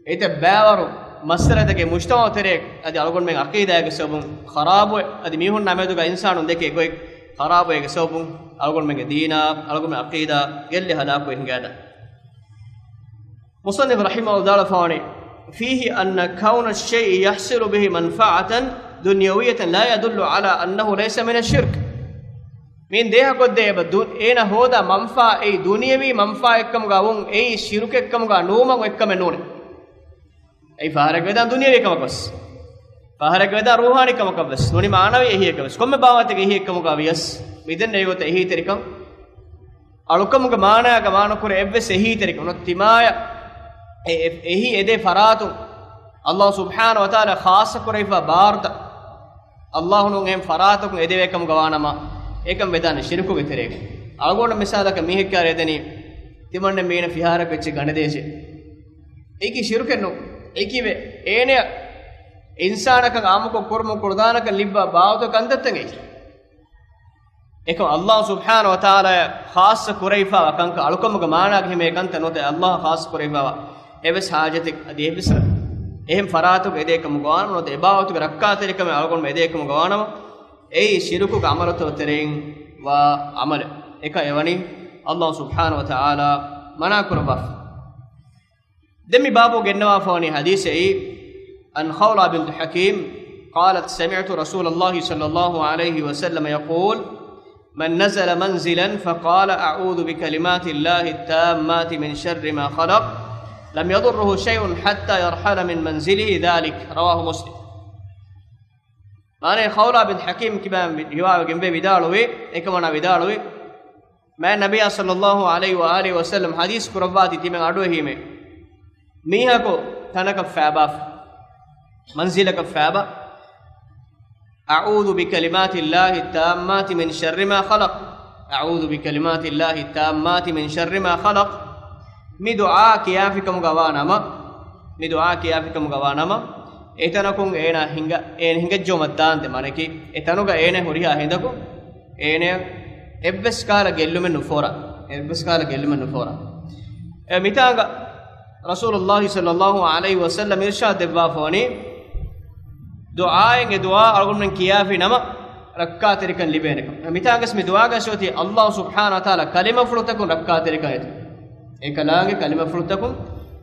އެތައް ބައިވަރު މައްސަލަތަކެއް މުޖްތަމަޢު ތެރޭ އަދި އަޅުގަނޑުމެން ޢަޤީދާގެ ސަބަބުން ޚަރާބުވެ، އަދި މީހުންނާ މެދުގަ އިންސާނުން ދެކޭ ގޮތް ޚަރާބުވޭ. އޭގެ ސަބަބުން އަޅުގަނޑުމެންގެ ދީނާ، އަޅުގަނޑުމެން ޢަޤީދާ ގެއްލި ހަލާކުވެ ހިނގާދާ. މުޞައްނިފު ރަޙިމަހުﷲ ދާޅަފާވަނީ، فِيهِ أَنَّ كَوْنَ الشَّيْءِ يَحْصُلُ بِهِ مَنْفَعَةً دُنْيَوِيَّةً لَا يَدُلُّ عَلَى أَنَّهُ لَيْسَ مِنَ الشِّرْكِ. މިއިން ދޭހަކޮށްދޭ އެބަ ދު-، އޭނަ ހޯދާ މަންފާ އެއީ ދުނިޔަވީ މަންފާއެއްކަމުގަ ވުން އެއީ ޝިރުކެއްކަމުގަ ނުވުމަށް އޮތްކަމެއް ނޫނޭ. އެއީ ފަހަރެއްގަ ވެދާން ދުނިޔަވީ ކަމަކަށް ވެސް، ފަހަރެއްގަ ވެދާން ރޫޙާނީ ކަމަކަށް ވެސް، ނޫނީ މާނަވީ އެހީއެއްގަ ވެސް، ކޮންމެ ބާވަތެއްގެ އެހީއެއްކަމުގަ ވިޔަސް، މިދެންނެވި ގޮތަށް އެހީތެރިކަން އަޅުކަމުގެ މާނާއަކަށް މާނަކުރެ އެއްވެސް އެހީތެރިކަން ނުވަތަ ތިމާޔަށް އެ، އެ، އެހީ އެދޭ ފަރާތުން އަﷲ ސުބްޙާނަހޫ ވަތަޢާލާ ޚާއްޞަ ކުރެވިފާ ބާރުތައް އަﷲ ނޫން އެހެން ފަރާތަކުން އެދެވޭ ކަމުގަ ވާނަމަ، އެކަން ވެދާނެ ޝިރުކުގެ ތެރޭގަ. އަޅުގަނޑު މިސާލަކަށް މީހެއް ކިޔާ ދެނީ، ތިމަންނެ މީނަ ފިހާރައަކަށް އެއްޗެއް ގަނެދޭށޭ. އެއީކީ ޝިރުކެއް ނޫން. އެއީކީ ވެ އޭނަޔަށް އިންސާނަކަށް އާއްމުކޮށް ކުރުމުން ކުޅަދާނަކަން ލިއްބާ ބާވަތު ކަންތައްތައް އެއީ. އެކަމަކު ﷲ ސުބްޙާނަހޫ ވަތަޢާލާ ޚާއްޞަ ކުރެވިފައިވާ ކަންކަން، އަޅުކަމުގެ މާނާގަ ހިމޭ ކަންތައް ނުވަތަ ﷲ އަށް ޚާއްޞަ ކުރެވިފައިވާ އެއްވެސް ޙާޖަތެއް އަދި އެއްވެސް އެހެން ފަރާތަކު އެދޭކަމުގަ ވާނަމަ ނުވަތަ އެބާވަތުގެ ރައްކާތެރިކަމެއް އަޅުގަނޑުމެން އެދޭކަމުގަ ވާނަމަ، އެއީ ޝިރުކުގެ ޢަމަލުތައް ތެރެއިން ވާ ޢަމަލެއް. އެކަން އެވަނީ ﷲ ސުބްޙާނަހޫ ވަތަޢާލާ މަނާ ކުރައްވާފަ. ދެން މި ބާބު ގެންނަވާފަވަނީ ޙަދީޘެއް، عن خولة بنت حكيم قالت: سمعت رسول الله صلى الله عليه وسلم يقول: من نزل منزلا فقال: أعوذ بكلمات الله التامات من شر ما خلق، لم يضره شيء حتى يرحل من منزله ذلك. رواه مسلم. މާނަ، ޚައުލާ ބިން ޙަކީމް ކިބާ ރިވާވެގެންވެ ވިދާޅުވި، އެކަމަނާ ވިދާޅުވި، މާތް ނަބިއްޔާ ޞައްލައްލާހު ޢަލައިހި ވައާލިހި ވަސައްލަމް ޙަދީޘް ކުރައްވާތީ ތިމަން އަޑުއެހީމޭ. މީހަކު ތަނަކަށް ފައިބާފަ، މަންޒިލަކަށް ފައިބާ، أعوذ بكلمات الله التامات من شر ما خلق، أعوذ بكلمات الله التامات من شر ما خلق، މި ދުޢާ ކިޔާފިކަމުގަ ވާ ނަމަ، މި ދުޢާ ކިޔާފިކަމުގަ ވާ ނަމަ، އެތަނަކުން އޭނާ ހިނގަ، އޭނަ ހިނގައްޖައުމަށް ދާންދެ މާނައަކީ، އެ ތަނުގަ އޭނަ ހުރިހާ ހިނދަކު އޭނަ އެއްވެސް ކާލަ ގެއްލުމެއް ނުފޯރާ، އެއްވެސް ކާލަ ގެއްލުމެއް ނުފޯރާ. އެ މިތާނގަ ރަސޫލުﷲ ޞައްލައްލާހު ޢަލައިހި ވަސައްލަމް އިރްޝާދް ދެއްވާފަވަނީ، ދުޢާއެއް އެ ދުޢާ އަޅުގަނޑުމެން ކިޔާފި ނަމަ، ރައްކާތެރިކަން ލިބޭނެކަން. މިތާނގަސް މި ދުޢާގަސް އޮތީ ﷲ ސުބްޙާނަހޫ ވަތަޢާލާ ކަލިމަފުޅުތަކުން ރައްކާތެރިކަން އެދުން. އެކަލާނގެ ކަލިމަފުޅުތަކުން،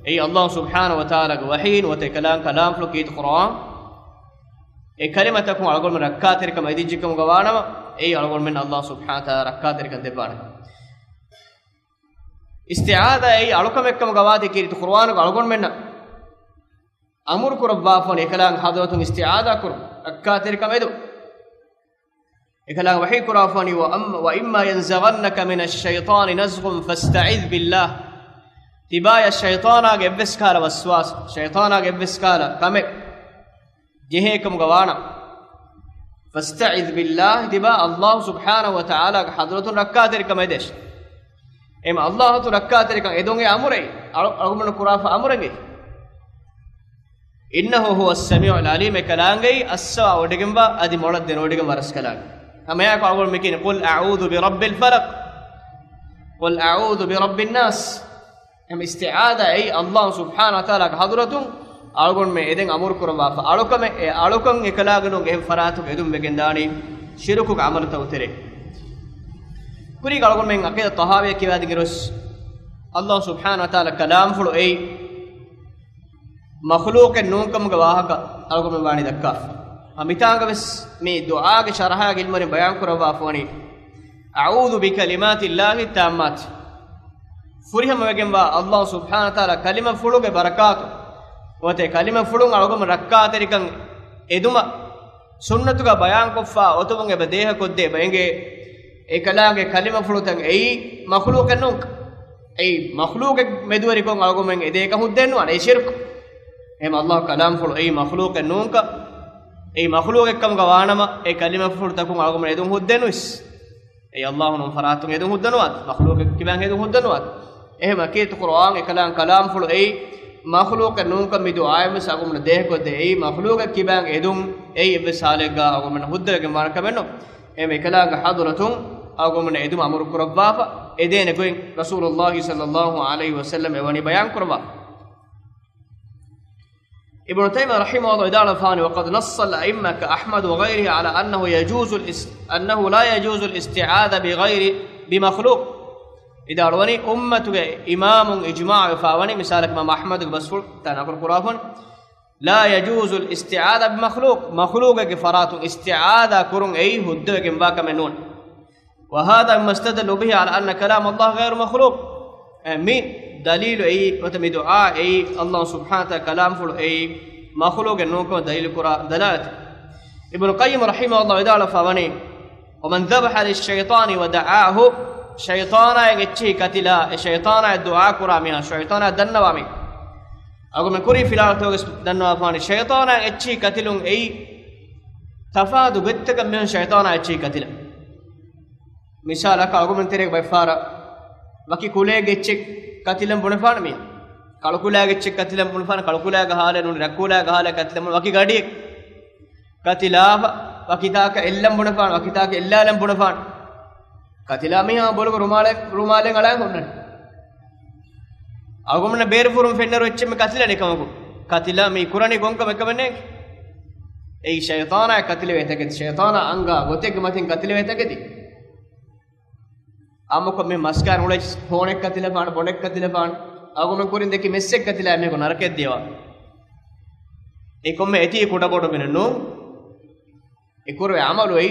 އެއީ ﷲ ސުބްޙާނަހޫ ވަތަޢާލާގެ ވަޙީން ނުވަތަ އެކަލާނގެ ކަލާމްފުޅު ކީރިތި ޤުރުއާން، އެ ކަލިމަތަކުން އަޅުގަނޑުމެން ރައްކާތެރިކަމަށް އެދިއްޖެކަމުގަ ވާނަމަ، އެއީ އަޅުގަނޑުމެން ﷲ ސުބްޙާނަހޫ ވަތަޢާލާ ރައްކާތެރިކަން ދެއްވާނެ. އިސްތިޢާޛާ އެއީ އަޅުކަމެއްކަމުގަ ވާތީ ކީރިތި ޤުރުއާނުގަ އަޅުގަނޑުމެންނަށް އަމުރު ކުރައްވާފަވަނީ އެކަލާނގެ ޙަޟްރަތުން އިސްތިޢާޛާ ކުރުން، ރައްކާތެރިކަން އެދުން. އެކަލާނގެ ވަޙީ ކުރާފަވަނީ، وَأَمَّ، وَإِمَّا يَنزَغَنَّكَ مِنَ الشَّيْطَانِ نَزْغٌ فَاسْتَعِذْ بِاللَّهِ. ތިބާޔަށް ޝައިޠާނާގެ އެއްވެސް ކަހަލަ ވަސްވާސް، ޝައިޠާނާގެ އެއްވެސް ކަހަލަ ކަމެއް ޖެހޭކަމުގަ ވާނަމަ، فَاسْتَعِذْ بِاللَّهِ، ތިބާ ﷲ ސުބްޙާނަހޫ ވަތަޢާލާގެ ޙަޟްރަތުން ރައްކާތެރިކަމަށް އެދޭށި. އެހެން ﷲ އަތުން ރައްކާތެރިކަން އެދުން އެ އަމުރެއް، އަޅު-، އަޅުގަނޑު ކުރާފަ އަމުރެއް. إِنَّهُ هُوَ السَّمِيعُ الْعَلِيمُ، އެ ކަލާނގެއީ އައްސަވާ ވޮޑިގެންވާ އަދި މޮޅަށް ދެނެވޮޑިގެންވާ ރަސްކަލާނގެ. ހަމައެއާއެކު އަޅުގަނޑު މިކިން، قُلْ أَعُوذُ بِرَبِّ الْفَلَقِ، قُلْ أَعُوذُ بِرَبِّ النَّاسِ. އެހެން އިސްތިޢާޛާ އެއީ ﷲ ސުބްޙާނަހޫ ވަތަޢާލާގެ ޙަޟްރަތުން އަޅުގަނޑުމެން އެދެން އަމުރު ކުރައްވާފަ އަޅުކަމެއް، އެ އަޅުކަން އެކަލާނގެ ނޫން އެހެން ފަރާތަކު އެދުން ވެގެންދާނީ ޝިރުކުގެ ޢަމަލުތައް ތެރޭ. ކުރީގަ އަޅުގަނޑުމެން ޢަޤީދަ ޠަޙާވީއަށް ކިޔަވާދިން އިރުވެސް، ﷲ ސުބްޙާނަހޫ ވަތަޢާލާ ކަލާމްފުޅު އެއީ މަޚްލޫޤެއް ނޫންކަމުގެ ވާހަކަ އަޅުގަނޑުމެން ވާނީ ދައްކާފަ. އަ، މިތާނގަވެސް މި ދުޢާގެ ޝަރަޙާގެ ޢިލްމުވެރިން ބަޔާން ކުރައްވާފަވަނީ، أَعُوذُ بِكَلِمَاتِ اللَّهِ التَّامَّاتِ. ފުރިހަމަވެގެންވާ ﷲ ސުބްޙާނަހޫ ވަތަޢާލާ ކަލިމަފުޅުގެ ބަރަކާތު، ނުވަތަ ކަލިމަފުޅުން އަޅުގަނޑު ރައްކާތެރިކަން އެދުމަށް ސުންނަތުގަ ބަޔާންކޮށްފަ އޮތުމުން އެބަ ދޭހަކޮށްދޭ ބައެއް އެކަލާނގެ ކަލިމަފުޅުތައް އެއީ މަޚްލޫޤެއް ނޫން. އެއީ މަޚްލޫޤެއް މެދުވެރިކޮށް އަޅުގަނޑުމެން އެދޭކަށް ހުއްދައެއް ނުވާނެ. އެއީ ޝިރްކު. އެހެން ﷲ ކަލާމްފުޅު އެއީ މަޚްލޫޤެއް ނޫންކަން، އެއީ މަޚްލޫޤެއްކަމުގަ ވާނަމަ، އެ ކަލިމަފުޅުތަކުން އަޅުގަނޑުމެން އެދުން ހުއްދައެއް ނުވިސް. އެއީ ﷲ ނޫން ފަރާތުން އެދުން ހުއްދަ ނުވާތި، މަޚްލޫޤެއް ކިބައިން އެދުން ހުއްދަ ނުވާތި. އެހެން ޢަޤީދަތު ޤުރުއާން އެކަލާނގެ ކަލާމްފުޅު އެއީ މަޚްލޫޤެއް ނޫންކަން މި ދުޢާއިން ވެސް އަޅުގަނޑު ދޭހަކޮށްދޭ. އެއީ މަޚްލޫޤެއް ކިބައިން އެދުން އެއީ އެއްވެސް ޙާލެއްގަ އަޅުގަނޑުމެން ހުއްދަވެގެން ވާނެ ކަމެއް ނޫން. އެހެން އެކަލާނގެ ޙަޟްރަތުން އަޅުގަނޑުމެން އެދުމަށް އަމުރު ކުރައްވާފަ އެދޭނެ ގޮތް ރަސޫލުﷲ ޞައްލައްލާހު ޢަލައިހި ވަސައްލަމް އެވަނީ ބަޔާން ކުރައްވާފަ. އިބްނު ތައިމިއްޔާ ރަޙިމަހުﷲ ވިދާޅުވެފަވަނީ، وَقَدْ نَصَّ الْأَئِمَّةُ كَأَحْمَدَ وَغَيْرِهِ عَلَى أَنَّهُ يَجُوزُ الاس-، أَنَّهُ لَا يَجُوزُ الِاسْتِعَاذَةُ بِغَيْرِ، بِمَخْلُوقٍ. ވިދާޅުވަނީ، އުއްމަތުގެ އިމާމުން އިޖްމާޢު ވެފަވަނީ، މިސާލަކަށް އިމާމު އަޙްމަދުގެ ބަސްފުޅު ތާ ނަޤުލު ކުރާފަވަނީ، لَا يَجُوزُ الِاسْتِعَاذَةُ بِمَخْلُوقٍ، މަޚްލޫޤެއްގެ ފަރާތުން އިސްތިޢާޛާ ކުރުން އެއީ ހުއްދަވެގެންވާ ކަމެއް ނޫން. وَهَذَا مِمَّا اسْتَدَلُّوا بِهِ عَلَى أَنَّ كَلَامَ اللَّهِ غَيْرُ مَخْلُوقٍ. އެ، މި ދަލީލު އެއީ، ނުވަތަ މި ދުޢާ އެއީ، ﷲ ސުބްޙާނަހޫ ވަތަޢާލާ ކަލާމްފުޅު އެއީ، މަޚްލޫޤެއް ނޫންކަމަށް ދަލީލު ކުރާ ދަލާލަތެއް. އިބްނު ޤައްޔިމް ރަޙިމަހުﷲ ވިދާޅުވެފަވަނީ، وَمَنْ ذَبَحَ لِلشَّيْطَانِ وَدَعَاهُ، ޝައިޠާނާއަށް އެއްޗިހި ކަތިލާ، އެ ޝައިޠާނާއަށް ދުޢާ ކުރާ މީހާ، ޝައިޠާނާއަށް ދަންނަވާ މީހާ. އަޅުގަނޑުމެން ކުރީ ފިލާވަޅުތަކުގަ ދަންނަވާފަވަނީ، ޝައިޠާނާއަށް އެއްޗިހި ކަތިލުން އެއީ، ތަފާތު ގޮތްތަކަށް މީހުން ޝައިޠާނާއަށް އެއްޗިހި ކަތިލަން. މިސާލަކަށް އަޅުގަނޑުމެން ތެރޭގަ ބައެއްފަހަރަށް ވަކި ކުލައިގެ އެއްޗެއް ކަތިލަން ބުނެފާނެ މީ. ކަޅު ކުލައިގެ އެއްޗެއް ކަތިލަން ބުނެފާނެ، ކަޅު ކުލައިގެ ހާލެއް ނޫނީ، ރަށް ކުލައިގެ ހާލެއް ކަތިލަން ބުނެ، ވަކި ގަޑިއެއް ކަތިލާފަ، ވަކިތާކަށް އެއްލަން ބުނެފާނެ، ވަކިތާކަށް އެއްލާލަން ބުނެފާނެ. ކަތިލާ މީހާ ބޮލުގަ ރުމާލެއް، ރުމާލެއް އަޅާ ހުންނަނީ. އަޅުގަނޑުމެންނަށް ބޭރުފުރުން ފެންނައިރު އެއްޗެއް މި ކަތިލަނީ ކަމަކު. ކަތިލާ މި ކުރަނީ ގޮންކަމެއް ކަމެއް ނޭނގެ. އެއީ ޝައިޠާނާ ކަތިލެވޭ ތަކެތި، ޝައިޠާނާ އަންގާ ގޮތެއްގެ މަތިން ކަތިލެވޭ ތަކެތި. އާއްމުކޮށް މި މަސްކާރު އުޅޭ ހޯނެއް ކަތިލެފާނެ، ބޮޑެއް ކަތިލެފާނެ، އަޅުގަނޑުމެން ކުރިން ދެއްކި މެއްސެއް ކަތިލާ މީހަކު ނަރަކައަށް ދިޔަވާ. އެ ކޮންމެ އެތީ ކުޑަބޮޑު މިނެއް ނޫން. އެ ކުރެވޭ އަމަލު އެއީ،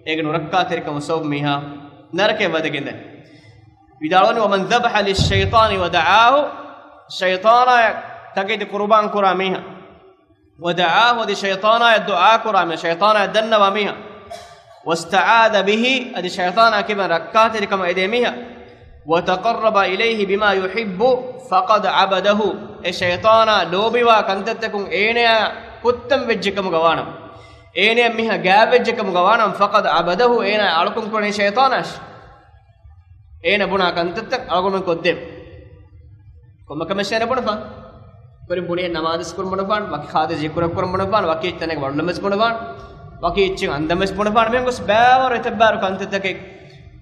އޭގެ ނުރައްކާތެރިކަމު ސަބަބުން މީހާ ނަރަކައަށް ވަދެގެންދަނީ. ވިދާޅުވަނީ، "ومن ذبح للشيطان ودعاه"، ޝައިޠާނާއަށް ތަކެތި ޤުރުބާން ކުރާ މީހާ، "ودعاه"، އަދި ޝައިޠާނާއަށް ދުޢާ ކުރާ މީހާ، ޝައިޠާނާއަށް ދަންނަވާ މީހާ، "واستعاذ به"، އަދި ޝައިޠާނާ ކިބައިން ރައްކާތެރިކަމަށް އެދޭ މީހާ، "وتقرب إليه بما يحب فقد عبده"، އެ ޝައިޠާނާ ލޯބިވާ ކަންތައްތަކުން އޭނަޔާ ކުއްތަން ވެއްޖެކަމުގަ ވާނަމަ، އޭނަޔަށް މީހާ ގާތްވެއްޖެކަމުގަ ވާނަމަ، "فقد عبده"، އޭނާ އަޅުކަން ކުރަނީ ޝައިޠާނާއަށް. އޭނަ ބުނާ ކަންތައްތައް އަޅުގަނޑުމެން ކޮށްދޭ. ކޮންމެ ކަމެއް އޭނަ ބުނެފާނެ. ކުރިން ބުނި ނަމާދުވެސް ކުރަން ބުނެފާނެ، ވަކި ޚާދަ ޒިކުރެއް ކުރަން ބުނެފާނެ، ވަކި ތަނެއްގަ ވަޑުލަން ވެސް ބުނެފާނެ، ވަކި އެއްޗެއް އަންދަން ވެސް ބުނެފާނެ. މިހެން ގޮސް ބައިވަރު އެތައް ބައިވަރު ކަންތައްތަކެއް،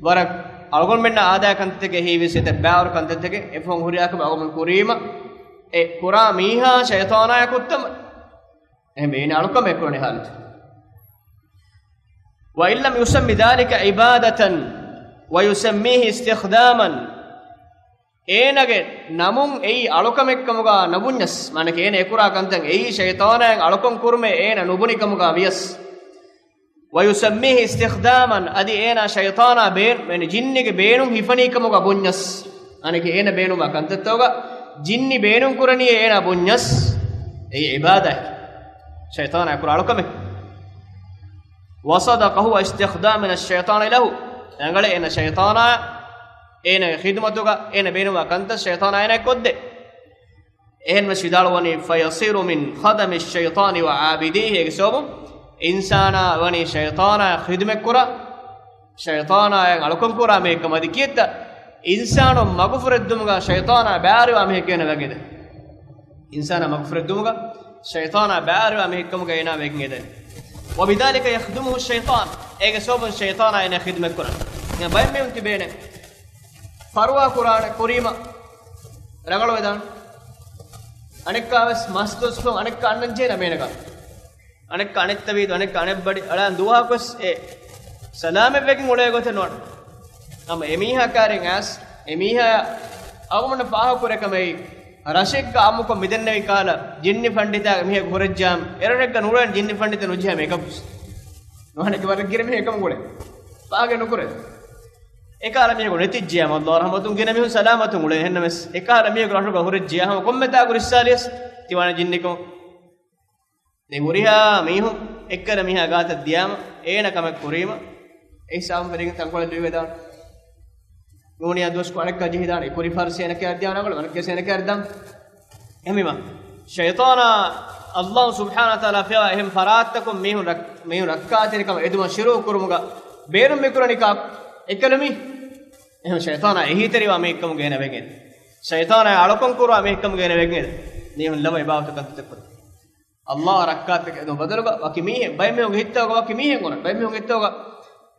ވަރަށް އަޅުގަނޑުމެންނަށް އާދައިގެ ކަންތައްތަކެއް ހީވެސް އެތައް ބައިވަރު ކަންތައްތަކެއް އެފަހުން ހުރިހާ ކަމެއް އަޅުގަނޑު ކުރީމަ، އެ ކުރާ މީހާ ޝައިޠާނާއަށް ކުއްތަން. އެހެންވެ އޭނަ އަޅުކަމެއް ކުރަނީ ހާލަތު. "وإن لم يسم ذلك عبادة ويسميه استخداما"، އޭނަގެ ނަމުން އެއީ އަޅުކަމެއްކަމުގަ ނުބުންޏަސް، މާނައަކީ އޭނަ އެކުރާ ކަންތައް އެއީ ޝައިޠާނާއަށް އަޅުކަން ކުރުމޭ އޭނަ ނުބުނިކަމުގަ ވިޔަސް، "ويسميه استخداما"، އަދި އޭނާ ޝައިޠާނާ ބޭނު-، ޔަޢުނީ ޖިންނިގެ ބޭނުން ހިފަނީ ކަމުގަ ބުންޏަސް، އަނެކެ އޭނަ ބޭނުންވާ ކަންތައްތަކުގަ ޖިންނި ބޭނުން ކުރަނީ އޭނާ ބުންޏަސް، އެއީ ޢިބާދާތް، ޝައިޠާނާ ކުރާ އަޅުކަމެއް. "وصدق هو استخدامنا الشيطان له"، ރަނގަޅޭ އޭނަ ޝައިޠާނާ އޭނަގެ ޚިދުމަތުގަ އޭނަ ބޭނުންވާ ކަންތައް ޝައިޠާނާ އޭނައަށް ކޮށްދޭ. އެހެންވެސް ވިދާޅުވަނީ، "فيصير من خدم الشيطان وعابديه"، އޭގެ ސަބަބުން އިންސާނާ ވަނީ ޝައިޠާނާ ޚިދުމަތްކުރާ، ޝައިޠާނާއަށް އަޅުކަން ކުރާ މީހެއްކަމަށް. އަދި ކިއެއްތަ؟ އިންސާނުން މަގުފުރެއްދުމުގަ ޝައިޠާނާ ބައިވެރިވާ މީހެއްގެ އޭނަ ވެގެން. އިންސާނާ މަގުފުރެއްދުމުގަ ޝައިޠާނާ ބައިވެރިވާ މީހެއްކަމުގަ އޭނާ ވެގެން އެދެން. "وبذلك يخدمه الشيطان"، އޭގެ ސަބަބުން ޝައިޠާނާ އޭނަ ޚިދުމަތްކުރަން. ބައެއް މީހުން ތިބޭނެ ފަރުވާ ކުރާނެ ކުރީމަ ރަނގަޅުވެދާނެ. އަނެއްކާވެސް މަސް ދުވަސް ފަހުން އަނެއްކާ އަންނަން ޖެހޭނެ މޭނަގާ. އަނެއްކާ އަނެއްތަވީދު، އަނެއްކާ އަނެއްބަޑި އަޅާން ދުވަހަކުވެސް އެ ސަލާމަތްވެގެން އުޅޭ ގޮތެއް ނުވާނެ. ހަމަ އެމީހާ ކާރިން އައިސް، އެމީހާ އަޅުގަނޑަށް ފާހަގަކުރޭ ކަމެއް ރަށެއްގަ އާއްމުކޮށް މިދެންނެވި ކަހަލަ ޖިންނި ފަންޑިތާގެ މީހަކު ހުރެއްޖާމަ، އެރަށެއްގަ ނޫޅޭނެ ޖިންނި ފަންޑިތަ ނުޖެހޭ މޭކަޕް. ނުވާނެ ވަރަށް ގިނަ މީހެއް އެކަމަށް އުޅޭ. ފާހަގަ ނުކުރޭ. އެކަހަލަ މީހަކު ނެތިއްޖެޔާ، މައްލާ ރަޙްމަތުން ގިނަ މީހުން ސަލާމަތުން އުޅޭ. އެހެންނަމަވެސް، އެކަހަލަ މީހަކު ރަށުގަ ހުރެއްޖެޔާ، ހަމަ ކޮންމެ ތާކު ރިއްސާލިޔަސް ތިވާނެ ޖިންނިކަމަށް. ދެން ހުރިހާ މީހުން އެއްކަލަ މީހާ ގާތަށް ދިޔާމަ، އޭނަ ކަމެއް ކުރީމަ، އެ ހިސާބުން ފެށިގެން ތަންކޮޅެއް ލުއިވެދާނެ. ނޫނިޔާ ދުވަސްކޮޅަކަށް ޖެހިދާނެ، ކުރި ފަރުސޭނަކަށް ދިޔާނެ، އަނެއްކަސޭނަކަށް ދިޔާނެ. އެހެންވީމަ، ޝައިޠާނާ އައްލާހު ސުބްޙާނަހު ވަތަޢާލާ ފިޔަވާ އެހެން ފަރާތްތަކުން މީހުން ރައް-، މީހުން ރައްކާތެރިކަމަށް އެދުމަށް ޝުރޫޢު ކުރުމުގަ ބޭނުން މިކުރަނީ ކާކު؟ އެއްކަލަ މީ. އެހެން ޝައިޠާނާ އެހީތެރިވާ މީހެއްކަމުގަ އޭނަ ވެގެން. ޝައިޠާނާ އަޅުކަން ކުރާ މީހެއްކަމުގަ އޭނަ ވެގެން. މީހުން ލަވަ އިބާދަތު ކަންތައް ކުރި. އައްލާހަށް ރައްކާތެރި އެދުމަށް ބަދަލުގަ ވަކި މީހެއް، ބައެއް މީހުންގެ ހިތްތަކުގަ ވަކި މީހެއް އޮންނަ، ބައެއް މީހުންގެ ހިތްތަކުގަ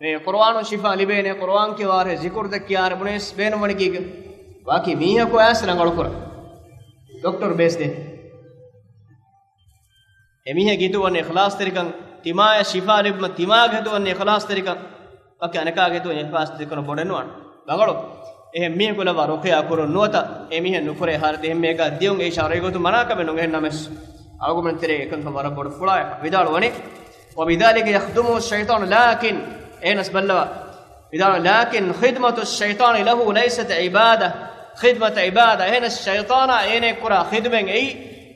މި ޤުރުއާނުން ޝިފާ ލިބޭނެ، ޤުރުއާން ކިޔާރެ، ޒިކުރުތައް ކިޔާރެ ބުނެސް ބޭނުންވަނީ ކީކޭ؟ ވަކި މީހަކު އައިސް ރަނގަޅުކުރަން. ޑޮކްޓަރު ބޭސް ދޭ. އެމީހެއްގެ ހިތުގަ އިޚްލާޞްތެރިކަން، ތިމާޔަށް ޝިފާ ލިބުމަށް ތިމާގެ ހިތުގަ އިޚްލާޞްތެރިކަން، ވަކި އަނެކާގެ ހިތުގަ އިޚްލާޞްތެރިކަން ބޮޑެއް ނުވާނެ. ރަނގަޅު. އެހެން މީހަކު ލައްވާ ރުޤިޔާ ކުރުން ނުވަތަ، އެމީހެއް ނުކުރޭ ހާލަތެއް އެހެން މީހަކާ ދިޔުން އެއީ ޝަރުޢީ ގޮތުން މަނާ ކަމެއް ނޫން. އެހެންނަމަވެސް، އަޅުގަނޑުމެން ތެރޭ އެކަންކަން ވަރަށް ބޮޑު ފުޅާއެއް ވިދާޅުވަނީ. "وبذلك يخدمه الشيطان"، ލާކިން، އެހެނަސް ބައްލަވާ. ވިދާޅު، "لكن خدمة الشيطان له ليست عبادة." ޚިދްމަތަށް ޢިބާދަ. އެހެނަސް ޝައިޠާނާ އޭނައަށް ކުރާ ޚިދުމަތް އެއީ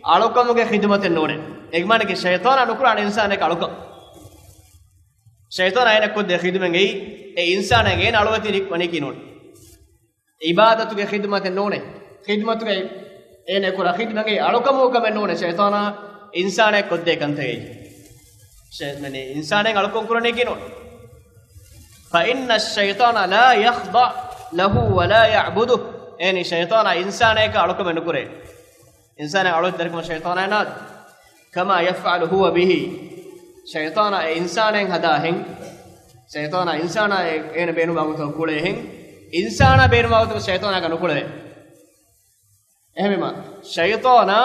އަޅުކަމުގެ ޚިދުމަތެއް ނޫނޭ. އޭގެ މާނައަކީ ޝައިޠާނާ ނުކުރާނެ އިންސާނެއްގެ އަޅުކަން. ޝައިޠާނާ އޭނަ ކޮށްދޭ ޚިދުމަތް އެއީ އެ އިންސާނާގެ އޭނަ އަޅުވެތި ވަނީކީ ނޫނޭ. ޢިބާދަތުގެ ޚިދުމަތެއް ނޫނޭ. ޚިދުމަތުގެ އޭނަ ކުރާ ޚިދުމަތް އަޅުކަމުގެ ކަމެއް ނޫނޭ. ޝައިޠާނާ އިންސާނެއް ކޮށްދޭ ކަންތައް އެއީ. ޝައި-، މަނީ އިންސާނެއް އަޅުކަން ކުރަނީކީ ނޫނޭ. "فإن الشيطان لا يخضع له ولا يعبده." އޭނީ ޝައިޠާނާ އިންސާނެއް އަޅުކަމެއް ނުކުރޭ. އިންސާނެއް އަޅުވެތި ދަރިކަމަށް ޝައިޠާނާ ނާދޭ. "كما يفعل هو به." ޝައިޠާނާ އެ އިންސާނެއް ހަދާހެން، ޝައިޠާނާ އިންސާނާ އޭނަ ބޭނުންވާ ގޮތަށް ކުޅޭ ހެން، އިންސާނާ ބޭނުންވާ ގޮތަށް ޝައިޠާނާ ނުކުޅެވޭ. އެހެންވީމަ، ޝައިޠާނާ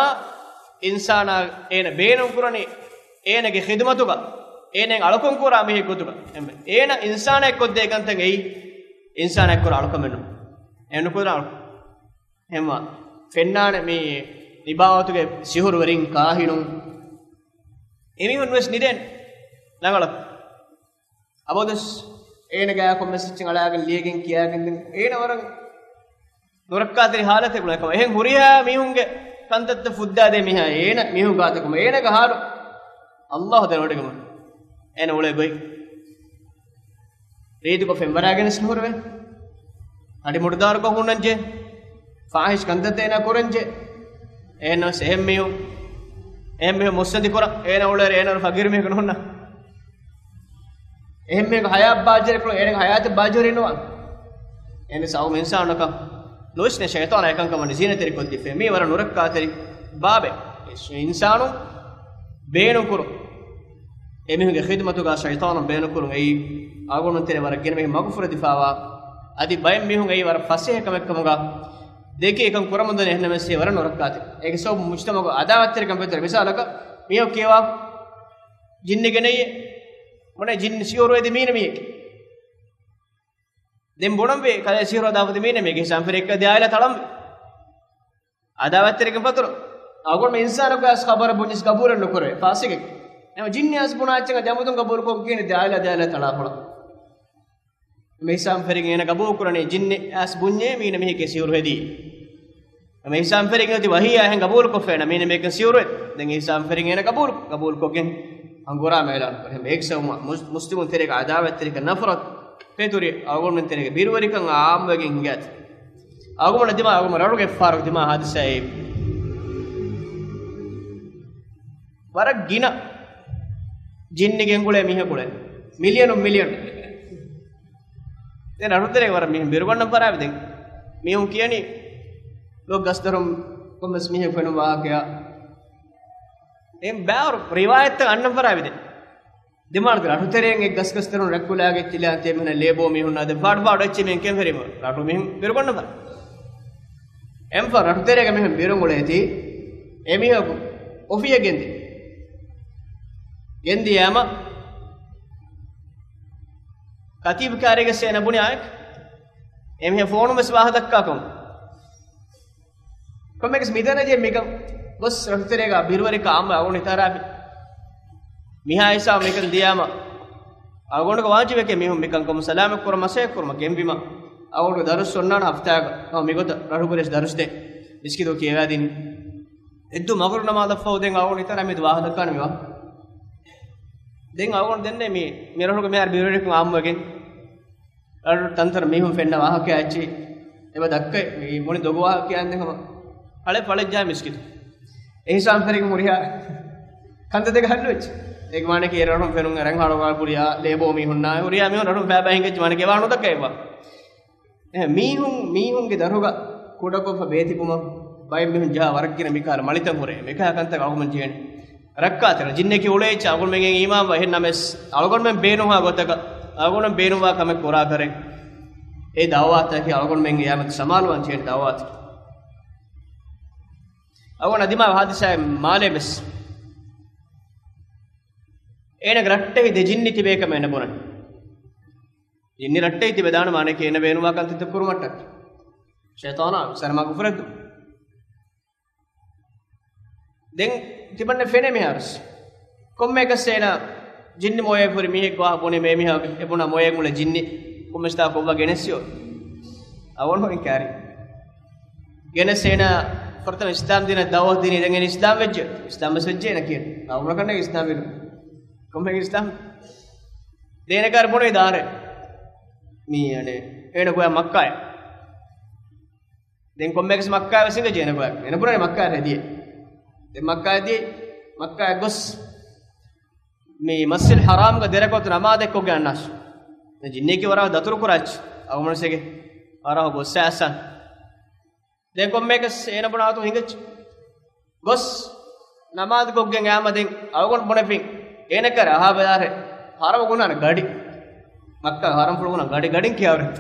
އިންސާނާ އޭނަ ބޭނުން ކުރަނީ އޭނަގެ ޚިދުމަތުގަ، އޭނައަށް އަޅުކަން ކުރާ މީހެއް ގޮތުގަ. އެހެންވެ، އޭނަ އިންސާނާއަށް ކޮށްދޭ ކަންތައް އެއީ އިންސާނާއަށް ކުރާ އަޅުކަމެއް ނޫން. އޭނަ ނުކުރާ އަޅުކަން. އެހެންވީމަ، ފެންނާނެ މި ނިބާވަތުގެ ސިހުރުވެރިން، ކާހިނުން. އެމީހުން ވެސް ނިދޭނެ ލަނގަޅަށް. އަބަދުވެސް އޭނަ ގާތަށް ކޮންމެސް އެއްޗެއް އަޅާގެން ލިޔެގެން ކިޔާގެން ދެން އޭނަ ވަރަށް ނުރައްކާތެރި ހާލަތެއް ގުޅޭ ކަމަށް. އެހެން ހުރިހާ މީހުންގެ ކަންތައްތައް ފުއްދާދޭ މީހާ އޭނަ މީހުން ގާތަކުން. އޭނަގެ ހާލު ﷲ ދެނެވޮޑިގަމު. އޭނަ އުޅޭ ގޮތް ރީތިކޮށް ފެންވަރާގެނެސް ނުހުރެވޭ. ހަޑި މުޑުދާރުކޮށް ހުންނަންޖެ. ފާހިޝް ކަންތައްތައް އޭނާ ކުރަންޖެ. އެހެންނަމަވެސް އެހެން މީހުން، އެހެން މީހުން މުއްސަނދި ކުރަން އޭނާ އުޅޭއިރު އޭނާ ފަގީރު މީހަކު ނޫންނާ. އެހެން މީހަކު ހަޔާތް ބާއްޖަވެރިކޮށް އޭނާގެ ހަޔާތެއް ބާއްޖަވެރި ނުވާނެ. އެހެން ސައުމް އިންސާނަކަށް ނުވިސްނޭ ޝައިޠާނާ އެކަންކަމަށް ޒީނަތްތެރިކޮށްދީފައި. މީ ވަރަށް ނުރައްކާތެރި ބާބެއް. އިންސާނުން ބޭނުންކުރުން، އެމީހުންގެ ޚިދުމަތުގަ ޝައިޠާނުން ބޭނުންކުރުން އެއީ އަޅުގަނޑުމެން ތެރޭ ވަރަށް ގިނަ މީހުން މަގުފުރެދިފައިވާ، އަދި ބައެއް މީހުން އެއީ ވަރަށް ފަސޭހަ ކަމެއް ކަމުގަ ދެކި އެކަން ކުރަމުންދަނީ. އެހެންނަމަވެސް އެ ވަރަށް ނުރައްކާތެރި. އޭގެ ސަބަބުން މުޖްތަމަޢުގަ އަދާވަތްތެރިކަން ފެތުރޭ. މިސާލަކަށް މީހަކު ކިޔަވާ ޖިންނި ގެނައީ، ބުނޭ ޖިންނި ސިހުރުވެދި މީނަ މީހެއް. ދެން ބުނަންވީ ކަލޭ ސިހުރު ހަދާފަދަ މީނަ މީގެ ހިސާބުން ފެރިއްކަ ދިޔާއިލާ ތަޅަންވީ. އަދާވަތްތެރިކަން ފަތުރު. އަޅުގަނޑު އިންސާނަކު އަސް ޚަބަރަށް ބުންޏިސް ގަބޫލެއް ނުކުރޭ. ފާސިގެ. އެމަ ޖިންނި އަސް ބުނާ އެއްޗަކަށް ޖަމުދުން ގަބޫލުކޮށްގެން ދިޔާއިލާ ދިޔާއިލާ ތަޅާފޮޅަ. މި ހިސާބުން ފެރިގެން އޭނަ ގަބޫލު ކުރަނީ ޖިންނި އަސް ބުންޏޭ މީނަ މީހެއްގެ ސިހުރު ހެދީ. އެމަ ހިސާބުން ފެރިގެން އޮތީ ވަހީއާ އެހެން ގަބޫލުކޮށްފައިނަ މީނަ މީހެއްގެ ސިހުރު ހެދި. ދެން ހިސާބުން ފެރިގެން އޭނަ ގަބޫލު، ގަބޫލުކޮށްގެން ހަނގުރާމަ އިޢުލާނު ކުރޭ. އެހެން އޭގެ ސަބަބުން މުސް-، މުސްލިމުން ތެރޭގަ އަދާވަތްތެރިކަން، ނަފްރަތު ފެތުރި، އަޅުގަނޑުމެން ތެރޭގަ ބިރުވެރިކަން އާއްމުވެގެން ހިނގާތި. އަޅުގަނޑު ދިމާ، އަޅުގަނޑު ރަށުގެ އެއްފަހަރަކު ދިމާ ހާދިސާއެއް ވަރަށް ގިނަ ޖިންނި ގެންގުޅޭ މީހަކު އުޅޭ. މިލިޔަނުން މިލިޔަނު. ދެން ރަށުތެރޭގަ ވަރަށް މީހުން ބިރުގަންނަން ފަރާތްވި. ދެން މީހުން ކިޔަނީ ލޯ ގަސްދަރުން ކޮންމެސް މީހަކު ފެނުނު ވާހަކަޔާ. އެ ބާރު ރިވާޔަތްތައް އަންނަން ފަރާތްވި. ދެން ދިމާލުގެ ރަށުތެރެއިން އެއް ގަސްގަސްތެރުން ރެއްކުލާގެ ތިލާ ތިޔަ މީހުންނާ ލޭބޯ މީހުންނާ ދެން ފާޑު ފާޑު އެއްޗެއް މީހުން ކެންފެރިވީމަ ރަށު މީހުން ބިރުގަންނަން ފަރާތް. އެންފަ ރަށުތެރޭގެ މީހުން ބިރުން އުޅޭތީ، އެމީހަކު އޮފީއަށް ގެންދި. ގެންދިޔައިމަ ކަތީބު ކާރިގަސް އޭނަ ބުނި އާއެކު އެމީހަ ފޯނުން ވެސް ވާހަކަ ދައްކާކަމު. ކޮންމެއަކަސް މިދަންނަ ޖެހޭ މިކަން ގޮސް ރަށުތެރޭގަ ބިރުވެރިކަން އާއްމު އަޅުގަނޑު ހިތާރާފި. މިހާ ހިސާބު މިކަން ދިޔާމަ އަޅުގަނޑުގެ ވާޖިބެކޭ މީހުން މިކަން ކޮމު ސަލާމަތް ކުރަން މަސައްކަތް ކުރުމަށް ގެންވީމަ. އަޅުގަނޑު ދަރުސް އޮންނާނެ ހަފްތާގަ ހަމަ މިގޮތަށް ރަށު ގުރޭސް ދަރުސް ދޭ. މިސްކިތު ކިޔަވާދިނީ. އެއްދު މަގުރިބް ނަމާދަށްފަހު ދެން އަޅުގަނޑު ހިތާރާ މިއަދު ވާހަކަ ދައްކާނެ މިވާ. ދެން އަޅުގަނޑު ދެންނެވި މި، މި ރަށުގެ މިހާރު ބިރުވެރިކަން އާއްމުވެގެން. ރަށު ތަންތަނަށް މީހުން ފެންނަ ވާހަކައާ އެއްޗެއް އެބަ ދައްކައި، މި މުޅި ދޮގު ވާހަކަ ކިޔާންދެން ހަމަ ހަޅޭ ފަޅެއް ޖާ މިސްކިތު. އެހިސާބުން ފެރިގެން ހުރިހާ ކަންތައްތަކެއް ހައްލުވެއްޖެ. އޭގެ މާނައަކީ އެ ރަށުން ފެނުން ރަނގަޅު ކުރިޔާ ލޭބޯ މީހުންނާ ހުރިހާ މީހުން ރަށުން ފައިބާ ހިނގައްޖެ މާނައަކީ އެވާ ނުދައްކައެއްވާ. އެހެން މީހުން، މީހުންގެ ދަރުގަ ކުޑަކޮށްފަ ބޭތިބުމަށް ބައެއް މީހުން ޖަހާ ވަރަށް ގިނަ މިކަހަލަ މަޅިތައް ހުރޭ. މިކަހަލަ ކަންތައް އަޅުގަނޑު ޖެހޭނެ. ރައްކާތެރި ޖިންނެކި އުޅޭ އެއްޗެއް އަޅުގަނޑުމެން އީމާންވާ. އެހެންނަމަވެސް އަޅުގަނޑުމެން ބޭނުންވާ ގޮތަކަށް އަޅުގަނޑުމެން ބޭނުންވާ ކަމެއް ކުރާކަށް އެ ދައުވާތަކީ އަޅުގަނޑުމެން އެއާމެދު ސަމާލުވާން ޖެހޭނެ ދައުވާތަކެއް. އަޅުގަނޑަށް ދިމާވި ހާދިސާއެއް މާލޭ ވެސް އޭނަގެ ރައްޓެހި ދެ ޖިންނި ތިބޭ ކަމަށް އޭނަ ބުނަނީ. ޖިންނި ރައްޓެހި ތިބެދާނެ މާނައަކީ އޭނަ ބޭނުންވާ ކަންތައްތައް ކުރުމަށްޓަކައި. ޝައިޠާނާ ވެސް އޭނަ މަގުފުރެދުން. ދެން ތިމަންނަ ފެނޭ މިހާރުސް. ކޮންމެއަކަސް އޭނަ ޖިންނި މޮޔައެއް ހުރި މީހެއް ގޮވާ ބުނި މޭ މީހާ އެބުނާ މޮޔައެއް މުޅެ ޖިންނި ކޮންމެސްތާ ކޮށްވާ ގެނެސްޔޯ. އަވަން ހޮއި ކާރި. ގެނެސް އޭނަ ފުރަތަމަ އިސްލާމް ދީނަށް ދައުވަތު ދިނީ. ދެން އޭނަ އިސްލާމް ވެއްޖެ. އިސްލާމް ވެސް ވެއްޖެ އޭނަ ކިޔަން. އަވަނަކަށް އިސްލާމް ވިލު. ކޮންމެ އިސްލާމް؟ ދޭނެ ކާރި ބުނި ދާރެ. މީ އަނެ އޭނަ ގޮޔަ މައްކާއެ. ދެން ކޮންމެއަކަސް މައްކާ ވެސް ހިނގައްޖެ އޭނަ ގޮޔަކަށް. އޭނަ ބުނަނީ މައްކާ ހެދިޔޭ. ދެން މައްކާ ދިޔަ، މައްކާ ގޮސް މި މަސްޖިދު ހަރާމްގަ ދެރަކުޢަތު ނަމާދެއް ކޮށްގެން އަންނާށި. ދެން ޖިންނިއަކީ ވަރަށް ދަތުރު ކުރާ އެއްޗެއް. އަވަމަނުސެގެ ވަރަށް ގޮއްސައިސް. ދެން ކޮންމެއަކަސް އޭނަ ބުނާ އަތު ހިނގައްޖެ. ގޮސް ނަމާދު ކޮށްގެން އާމަ ދެން އަޅުގަނޑު ބުނެފިން. އޭނަ ކަރ އަހާ ބެލާރެ. ހަރަމަ ގުނާނެ ގަޑި. މައްކާ ހަރަމްފުޅު ބުނާ ގަޑި، ގަޑިން ކިޔާވަރެއް.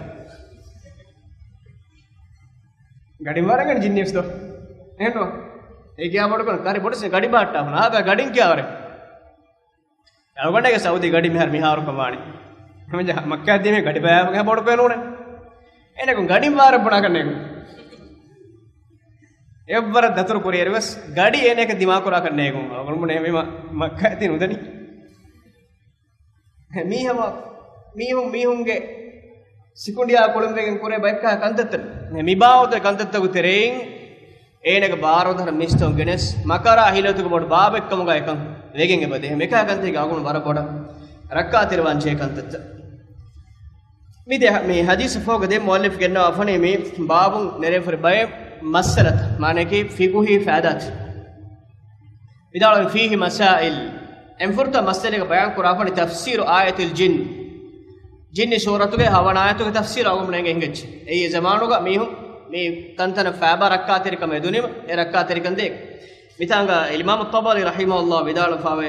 ގަޑިން ވާރަނގަން ޖިންނިވެސް ދޯ. އެހެންނު. އޭ ކިޔާ ބޮޑުކަން ކާރި ބޮޑުސެ ގަޑި ބާއްޓާ ހުނާ. އާދާ ގަޑިން ކިޔާވަރެއް. އަޅުގަނޑެއްގެ ސައުދީ ގަޑި މިހާރު މިހާރުކަން ވާނެ. ހަމަޖަ މައްކާ ދީމެ ގަޑި ބަޔާ ބޮޑު ކެނޫނެ. އޭނަކު ގަޑިން ވާރަށް ބުނާކަށް ނޭނގު. އެއްވަރަށް ދަތުރު ކުރިއެރުވެސް ގަޑި އޭނައަކަށް ދިމާކުރާކަށް ނޭނގު. އަޅުގަނޑު މުނެ މީމަ މައްކާ ދީ ނުދަނީ. މީ ހަމަ، މީހުން، މީހުންގެ ސިކުނޑިއާ ކުޅުންވެގެން ކުރޭ ބައެއްކާ ކަންތައްތައް. މި ބާވަތުގެ ކަންތައްތަކު ތެރެއިން އޭނަގެ ބާރު ދަރަ މީސްތަކުން ގެނެސް، މަކަރާ ހިލަތުގެ ބޮޑު ބާބެއްކަމުގަ އެކަން ވެގެން އެބަދޭ. މިކާ ކަންތައް އަގުން ވަރަށް ބޮޑަށް ރައްކާތެރިވާން ޖެހޭ ކަންތައްތައް. މި ދެ، މި ހަދީސް ފޯގަ ދެ މުއައްލިފް ގެންނަވާ ފަނީ މި ބާބުން ނެރެފަރި ބައެއް މައްސަލަތައް، މާނައަކީ ފިގުހީ ފައިދާތައް. ވިދާޅުވި ފީހި މަސާއިލް، އެންފުރުތަ މައްސަލައިގަ ބަޔާން ކުރާފަނި ތަފްސީރު އާޔަތިލް ޖިން. ޖިންނި ސޫރަތުގެ ހަވަނަ އާޔަތުގެ ތަފްސީރު އަގުމުނެނގެ ހިނގައްޖެ. އެއީ އެ ޒަމާނުގަ މީހުން މި ތަންތަނަށް ފައިބާ ރައްކާތެރިކަމެއް ދުނިމަ، އެ ރައްކާތެރިކަން ދޭ. މިތާނގަ އިލްމާމު ތަބަރީ ރަޙިމަހުﷲ ވިދާޅުފާވޭ.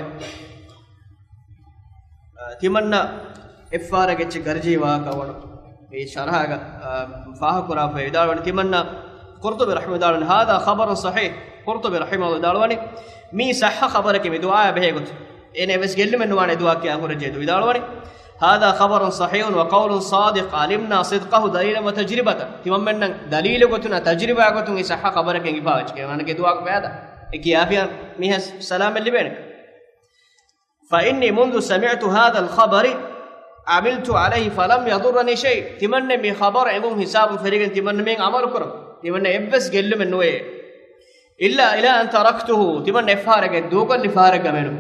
ތިމަންނަ އެއްފާރަށް އެއްޗެއް ގަރިޖީ ވާހަކަ ވަނު. މި ޝަރަހަގަ، އާ، ފާހަގަކުރާފައި ވިދާޅުވަނީ ތިމަންނަ ޤުރްޠުބީ ރަޙިމަހު ވިދާޅުވަނީ، هذا خبر صحيح. ޤުރްޠުބީ ރަޙިމަހު ވިދާޅުވަނީ، މީ ޞައްޙަ ޚަބަރަކީ މި ދުޢާއާ ބެހޭ ގޮތުން. އޭނަ އެއްވެސް ގެއްލުމެއް ނުވާނެ ދުޢާއަކީ އަނގުރެއްޖެ ދު ވިދާޅުވަނީ، هذا خبر صحيح وقول صادق علمنا صدقه دليلا وتجربة. ތިމަންމެންނަށް ދަލީލު ގޮތުން، ތަޖްރިބާ ގޮތުން އެ ޞައްޙަ ޚަބަރަކީ އެނގިފާވެއްޖެ. އޭނަގެ ދުޢާއަކު ބޭދާ. އެ ކިޔާފިޔާ މީހަށް ސަލާމަތް ލިބޭނެ. فإني منذ سمعت هذا الخبر عملت عليه فلم يضرني شيء. ތިމަންނެ މި ޚަބަރު އެނގުން ހިސާބުން ފެރިގެން ތިމަންނަ މިއިން ޢަމަލު ކުރަން. ތިމަންނަ އެއްވެސް ގެއްލުމެއް ނުވޭ. إلا إلى أن تركته. ތިމަންނަ އެއްފަހަރެއްގެ ދޫކޮށްލި ފަހަރެއްގަ މެނު.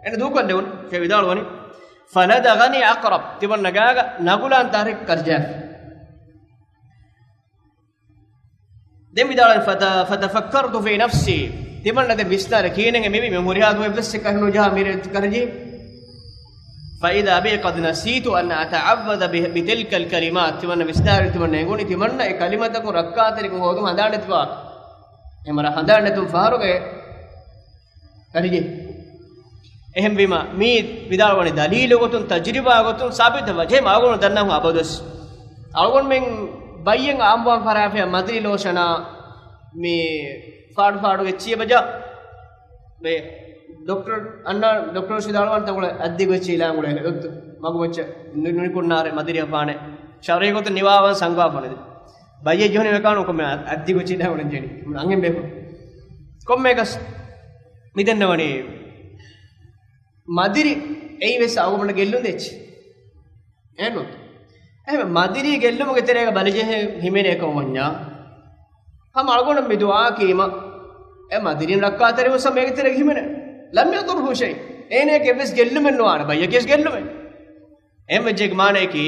އެން ދޫކޮށްލެވުނު. ފެ ވިދާޅުވަނީ. فلدغني عقرب. ތިމަންނަ ގާގަ ނަގުލާން ތާރި ކަރިޖާފި. ދެން ވިދާޅުވި، فت-، فتفكرت في نفسي. ތިމަންނަ ދެން ވިސްނާލެ ކިހިނެއް މިވީ މި ހުރިހާ ދުވަހެއްވެސް ކަހަނު ޖާ މިރޭ ކަރިޖީ. فإذا بي قد نسيت أن أتعوذ ب-، بتلك الكلمات. ތިމަންނަ ވިސްނާލެ ތިމަންނަ އެނގުނީ ތިމަންނަ އެ ކަލިމަތަކުން ރައްކާތެރިކަން ހޯދުން ހަނދާން ނެތިފަ. އެމަރ ހަނދާން ނެތުން ފަހަރުގެ ކަރިޖެ. އެހެންވީމަ، މީ ވިދާޅުވަނީ ދަލީލު ގޮތުން، ތަޖްރިބާ ގޮތުން ސާބިތު ވަޖެ މަގުނު ދަންނަހު އަބަދުސް. އަޅުގަނޑުމެން ބައްޔެއް އާއްމުވާން ފަރާފިޔާ މަދިރި ލޯޝަނާ މި ފާޑު ފާޑުގެ އެއްޗިއެއް ބަޖާ. މި ޑޮކްޓަރ އަންނާ، ޑޮކްޓަރ ވިދާޅުވާން ތަނގުޅެ އައްދި ގޮއްޗި އިލާނގުޅެ އޮތު މަގު މައްޗަށް ނު-، ނުނިކުންނާރެ މަދިރިއަށް ފާނެ. ޝަރުޢީ ގޮތުން ނިވާވަން ސަންގާފަނެދެ. ބައްޔެއް ޖެހުނީ ވެކާނު ކޮމެ އައްދި ގޮއްޗި އިލާނގުޅެ ޖެނި. އަނގެން ބޭފު. ކޮންމެއަކަސް މިދެންނަވަނީ މަދިރި އެއީ ވެސް އަޅުގަނޑަށް ގެއްލުން ދޭ އެއްޗެއް. އެހެންނު؟ އެހެން މަދިރީ ގެއްލުމުގެ ތެރޭގަ ބަލިޖެހޭ ހިމެނޭ ކަމަށް ވަންޏާ، ހަމަ އަޅުގަނޑު މި ދުޢާ ކީމަ، އެ މަދިރިން ރައްކާތެރިވެސް މޭގެ ތެރޭގަ ހިމެނޭ. لم يضره شيء. އޭނައަކަށް އެއްވެސް ގެއްލުމެއް ނުވާނެ، ބައްޔަކަށް ގެއްލުމެއް. އެހެން ވެއްޖެއްގެ މާނައަކީ،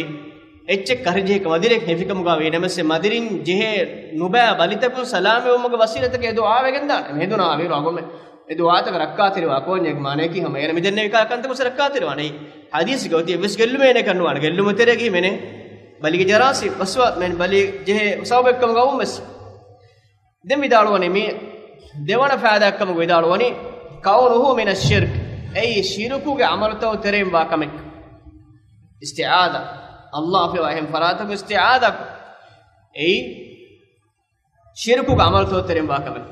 އެއްޗެއް ކަރިޖެހި މަދިރެއް ހެފިކަމުގަ ވީ ނަމަސް، އެ މަދިރިން ޖެހޭ ނުބައި ބަލިތަކުން ސަލާމަތްވުމުގެ ވަސީލަތަކެއް އެ ދުޢާ ވެގެންދާނެ. މެހެދުނާ ވީރު އަގުމެ އެ ދުޢާތަކަށް ރައްކާތެރިވާ ކޯންޏެއް މާނައަކީ ހަމަ އޭނަ މިދެންނެވި ކަންތަކުން ރައްކާތެރިވާނެ. އެއީ ހަދީސްގަ އޮތީ އެއްވެސް ގެއްލުމެއް އޭނައަކަށް ނުވާނެ. ގެއްލުމުގެ ތެރޭގަ ހިމެނޭ. ބަލިގެ ޖަރާސީމް ވަސްވާ މެން ބަލި ޖެހޭ ސަބަބެއްކަމުގަ ވުމެސް. ދެން ވިދާޅުވަނީ މި ދެވަނަ ފައިދާއެއްކަމުގަ ވިދާޅުވަނީ، كونه من الشرك. އެއީ ޝިރުކުގެ ޢަމަލުތައް ތެރެއިން ވާ ކަމެއް. އިސްތިޢާޛާ. ﷲ ފިޔަވާ އެހެން ފަރާތަކު އިސްތިޢާޛާ ކުރުން. އެއީ ޝިރުކުގެ ޢަމަލުތައް ތެރެއިން ވާ ކަމެއް.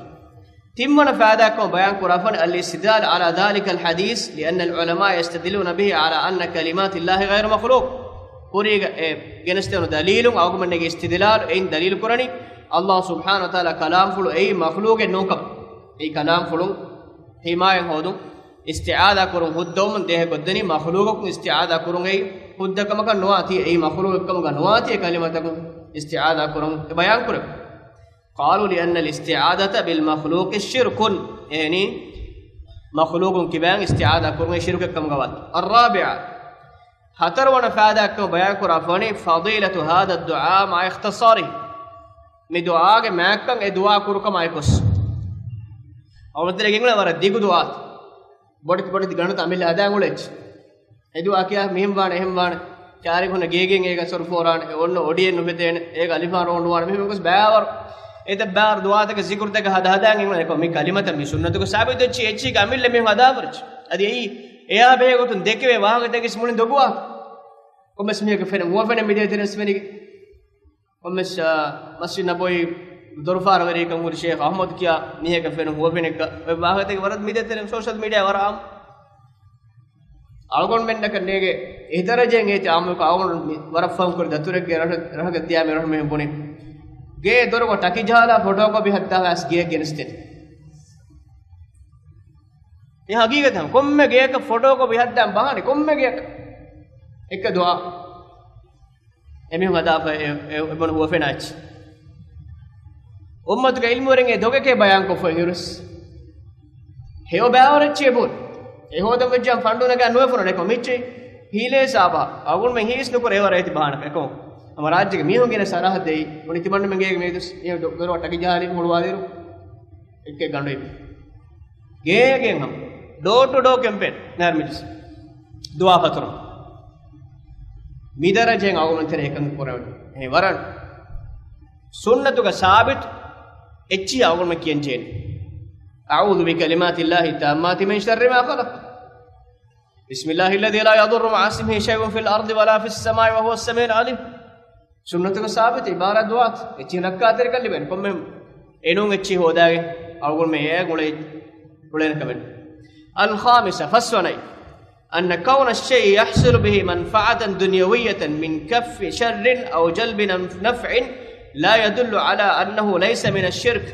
ތިންވަނަ ފައިދާއެއްކަމަށް ބަޔާން ކުރާފަނި، الاستدلال على ذلك الحديث لأن العلماء يستدلون به على أن كلمات الله غير مخلوق. ކުރީގަ އެ ގެނެސްދެވުނު ދަލީލުން އަޅުގަނޑުމެންނަށް އިސްތިދްލާލު އެއިން ދަލީލު ކުރަނީ، ﷲ ސުބްޙާނަހޫ ވަތަޢާލާ ކަލާމްފުޅު އެއީ މަޚްލޫޤެއް ނޫންކަމަށް. އެއީ ކަލާމްފުޅުން ޙިމާޔަތް ހޯދުން، އިސްތިޢާޛާ ކުރުން ހުއްދަވަމުން ދޭހަ ގޮތްދަނީ، މަޚްލޫޤަކުން އިސްތިޢާޛާ ކުރުން އެއީ ހުއްދަކަމަކަށް ނުވާތީ، އެއީ މަޚްލޫޤެއްކަމުގަ ނުވާތީ، އެ ކަލިމަތަކުން އިސްތިޢާޛާ ކުރުން އެ ބަޔާން ކުރެވި. قالوا لأن الاستعاذة بالمخلوق شرك. އެހެނީ، މަޚްލޫޤުން ކިބައިން އިސްތިޢާޛާ ކުރުން އެ ޝިރުކެއްކަމުގަ ވާތީ. الرابعة، ހަތަރުވަނަ ފައިދާއެއްކަމަށް ބަޔާން ކުރާ ފަނީ، فضيلة هذا الدعاء مع اختصاره. މި ދުޢާގެ މާތްކަން އެ ދުޢާ ކުރުކަމާއެކު ވެސް. އަޅުގަނޑުމެން ގެންގުޅޭ ވަރަށް ދިގު ދުޢާ. ބޮޑެތި ބޮޑެތި ގަނޑުތައް އަމިއްލަ ހަދާން އުޅޭ އެއްޗެއް. އެ ދުޢާ ކިޔާ މިހެން ވާނެ، އެހެން ވާނެ. ކާރި ހުންނަ ގޭގެން އޭގަ ސޮރު ފޯރާނެ، އެ އޮންނަ އޮޑިއެއް ނުފެތޭނެ، އޭގަ އަލިފާން ރޯނޑު ވާނެ. މިހެން ގޮސް ބާވަރު. އެތައް ބާވަރު ދުޢާތަކެއް ޒިކުރުތަކެއް ހަދާ ހަދާން އެނގުނެ. މި ކަލިމަތައް މި ސުންނަތުގަ ސާބިތު އެއްޗި، އެއްޗީގަ އަމިއްލަ މިހެން ހަދާފަ އެއްޗެއް. އަދި އެއީ އެއާ ބެހޭ ގޮތުން ދެކެވޭ ވާހަކަތަކެއް މުޅިން ދޮގުވާ. ކޮންމެސް މީހަކަށް ފެނުނު ހުވަފެނެއް މިދޭތެރެ ވެސް ފެނިގެން. ކޮންމެސް، އާ، މަސްޖިދު ނަބަވީ ދޮރުފާރަށް ވެރިކަން ހުރި ޝޭޚް އަޙްމަދު ކިޔާ މީހަކަށް ފެނުނު ހުވަފެނެއްގަ އޮތް ވާހަކަތަކެއް ވަރަށް މިދޭތެރެ ސޯޝަލް މީޑިއާ ވަރަށް އާންމު. އަޅުގަނޑުމެންނަކަށް ނޭނގޭ އެހިތަރަޖެއް އޭތި އާންމުކޮށް އަޅުގަނޑު މި ވަރަށް ފަހުން ކުރި ދަތުރެއްގެ ރަށަ-، ރަށަކަށް ދިޔާ މި ރަށު މީހުން ބުނި. ގޭ ދޮރުގަ ޓަކި ޖަހާލާ ފޮޓޯކޮޕީ ހައްދާފަ އައިސް ގެއަށް ގެނެސްދޭނެ. މި ހަގީގަތަށް ކޮންމެ ގެއަކަށް ފޮޓޯކޮޕީ ހައްދާން ބަހާނެ ކޮންމެ ގެއަކަށް. އެއްކަ ދުޢާ. އެމީހުން ހަދާފަ އެ-، އެ-، އެބުނު ހުވަފެނާ އެއްޗެއް. އުއްމަތުގެ އިލްމުވެރިން އެ ދޮގެކޭ ބަޔާންކޮށްފަ އިނގިރުސް. ހެޔޮ ބައިވަރެއްޗޭ ބޯ. އެ ހޯދަން ވެއްޖާ ފަންޑު ނަގާ ނުވެފަ ނުނެ ކޮ މިއްޗެއް. ހީލޭ ސާބާ. އަޅުގަނޑުމެން ހީސް ނުކުރޭ އެވަރަށް އޭތި ބަހާނަ އެކޮ. ހަމަ ރާއްޖޭގެ މީހުން ގިނަ ސަރަހައްދެއް އޮނި ތިމަންނަމެން ގޭގެ މީދުސް މީހުން ދޮ-، ދޮރު ޓަކި ޖަހާލި ހުޅުވާލިރު. އެއްކެ ގަނޑު އިބި. ގޭގެން ހަމަ. ޑޯ ޓު ޑޯ ކެމްޕޭން. ނާރް މިޖިސް. ދުޢާ ފަތުރު. މިދަރަޖައިން އަޅުގަނޑު ތެރެ އެކަން ކުރެވެން. އެހެން ވަރަށް. ސުންނަތުގަ ސާބިތު އެއްޗިހި އަޅުގަނޑު ކިޔަން ޖެހެނީ. أعوذ بكلمات الله التامات من شر ما خلق. بسم الله الذي لا يضر مع اسمه شيء في الأرض ولا في السماء وهو السميع العليم. ސުންނަތުގަ ސާބިތު އިބާރާތް ދުޢާތައް އެއްޗިހި ރައްކާތެރިކަން ލިބޭނެ. ކޮންމެ އެނޫން އެއްޗިހި ހޯދާގެން އަޅުގަނޑުމެން އެއާ ގުޅޭ، ގުޅޭނެ ކަމެއް. الخامسة، ފަސްވަނައި، أن كون الشيء يحصل به منفعة دنيوية من كف شر أو جلب نف-، نفع لا يدل على أنه ليس من الشرك.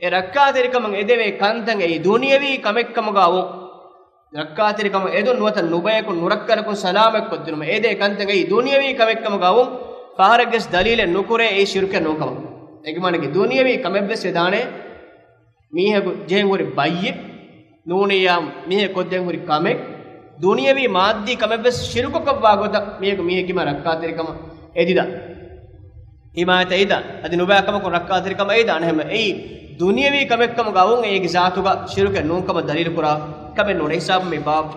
އެ ރައްކާތެރިކަމަށް އެދެވޭ ކަންތައް އެއީ ދުނިޔަވީ ކަމެއްކަމުގަ ވުން. ރައްކާތެރިކަމަށް އެދުން ނުވަތަ ނުބަޔަކު ނުރައްކަލަކު ސަލާމަތްކޮށްދިނުމަށް އެދޭ ކަންތައް އެއީ ދުނިޔަވީ ކަމެއްކަމުގަ ވުން. ފަހަރެއްގެސް ދަލީލެއް ނުކުރޭ އެއީ ޝިރުކެއް ނޫންކަމަށް. އޭގެ މާނައަކީ ދުނިޔަވީ ކަމެއްވެސް ވެދާނެ. މީހަކު ޖެހެން ހުރި ބައްޔެއް ނޫނިއްޔާ މީހެއް ކޮށްދޭން ހުރި ކަމެއް ދުނިޔަވީ މާއްދީ ކަމެއްވެސް ޝިރުކުކޮށްވާ ގޮތަށް މީހަކު މީހެއްގެ މާ ރައްކާތެރިކަމަށް އެދިދާ. ހިމާޔަތަށް އެދާ. އަދި ނުބައިކަމަކުން ރައްކާތެރިކަމަށް އެދާނެ. އެހެން އެއީ ދުނިޔަވީ ކަމެއްކަމުގަ ވުން އޭގެ ޒާތުގަ ޝިރުކެއް ނޫންކަމަށް ދަލީލުކުރާ ކަމެއް ނޫން. އެހިސާބުން މި ބާބު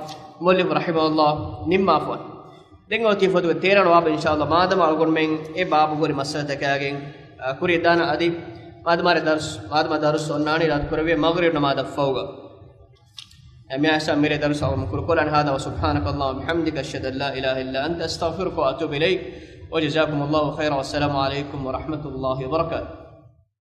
މުއައްލިފު ރަޙިމަހުﷲ ނިންމާފަ ވަނީ. ދެން އޮތީ ފޮތުގެ ތޭރަވަނަ ބާބު އިންޝާﷲ މާދަމާ އަޅުގަނޑުމެން އެ ބާބު ހުރި މައްސަލަތަކާގެން، އާ، ކުރިއަށް ދާނަން އަދި މާދަމާ ދަރުސް، މާދަމާ ދަރުސް އޮންނާނީ ރަދުކުރެވޭ މަޣްރިބް ނަމާދަށްފަހުގަ. އެ މިއާ އިންޝާ މިރޭ ދަރުސް އަޅުގަނޑު ކުރުކޮށްލާނެ. هذا وسبحانك اللهم وبحمدك أشهد أن لا إله إلا أنت أستغفرك وأتوب إليك. وجزاكم الله خيرا والسلام عليكم ورحمة الله وبركاته.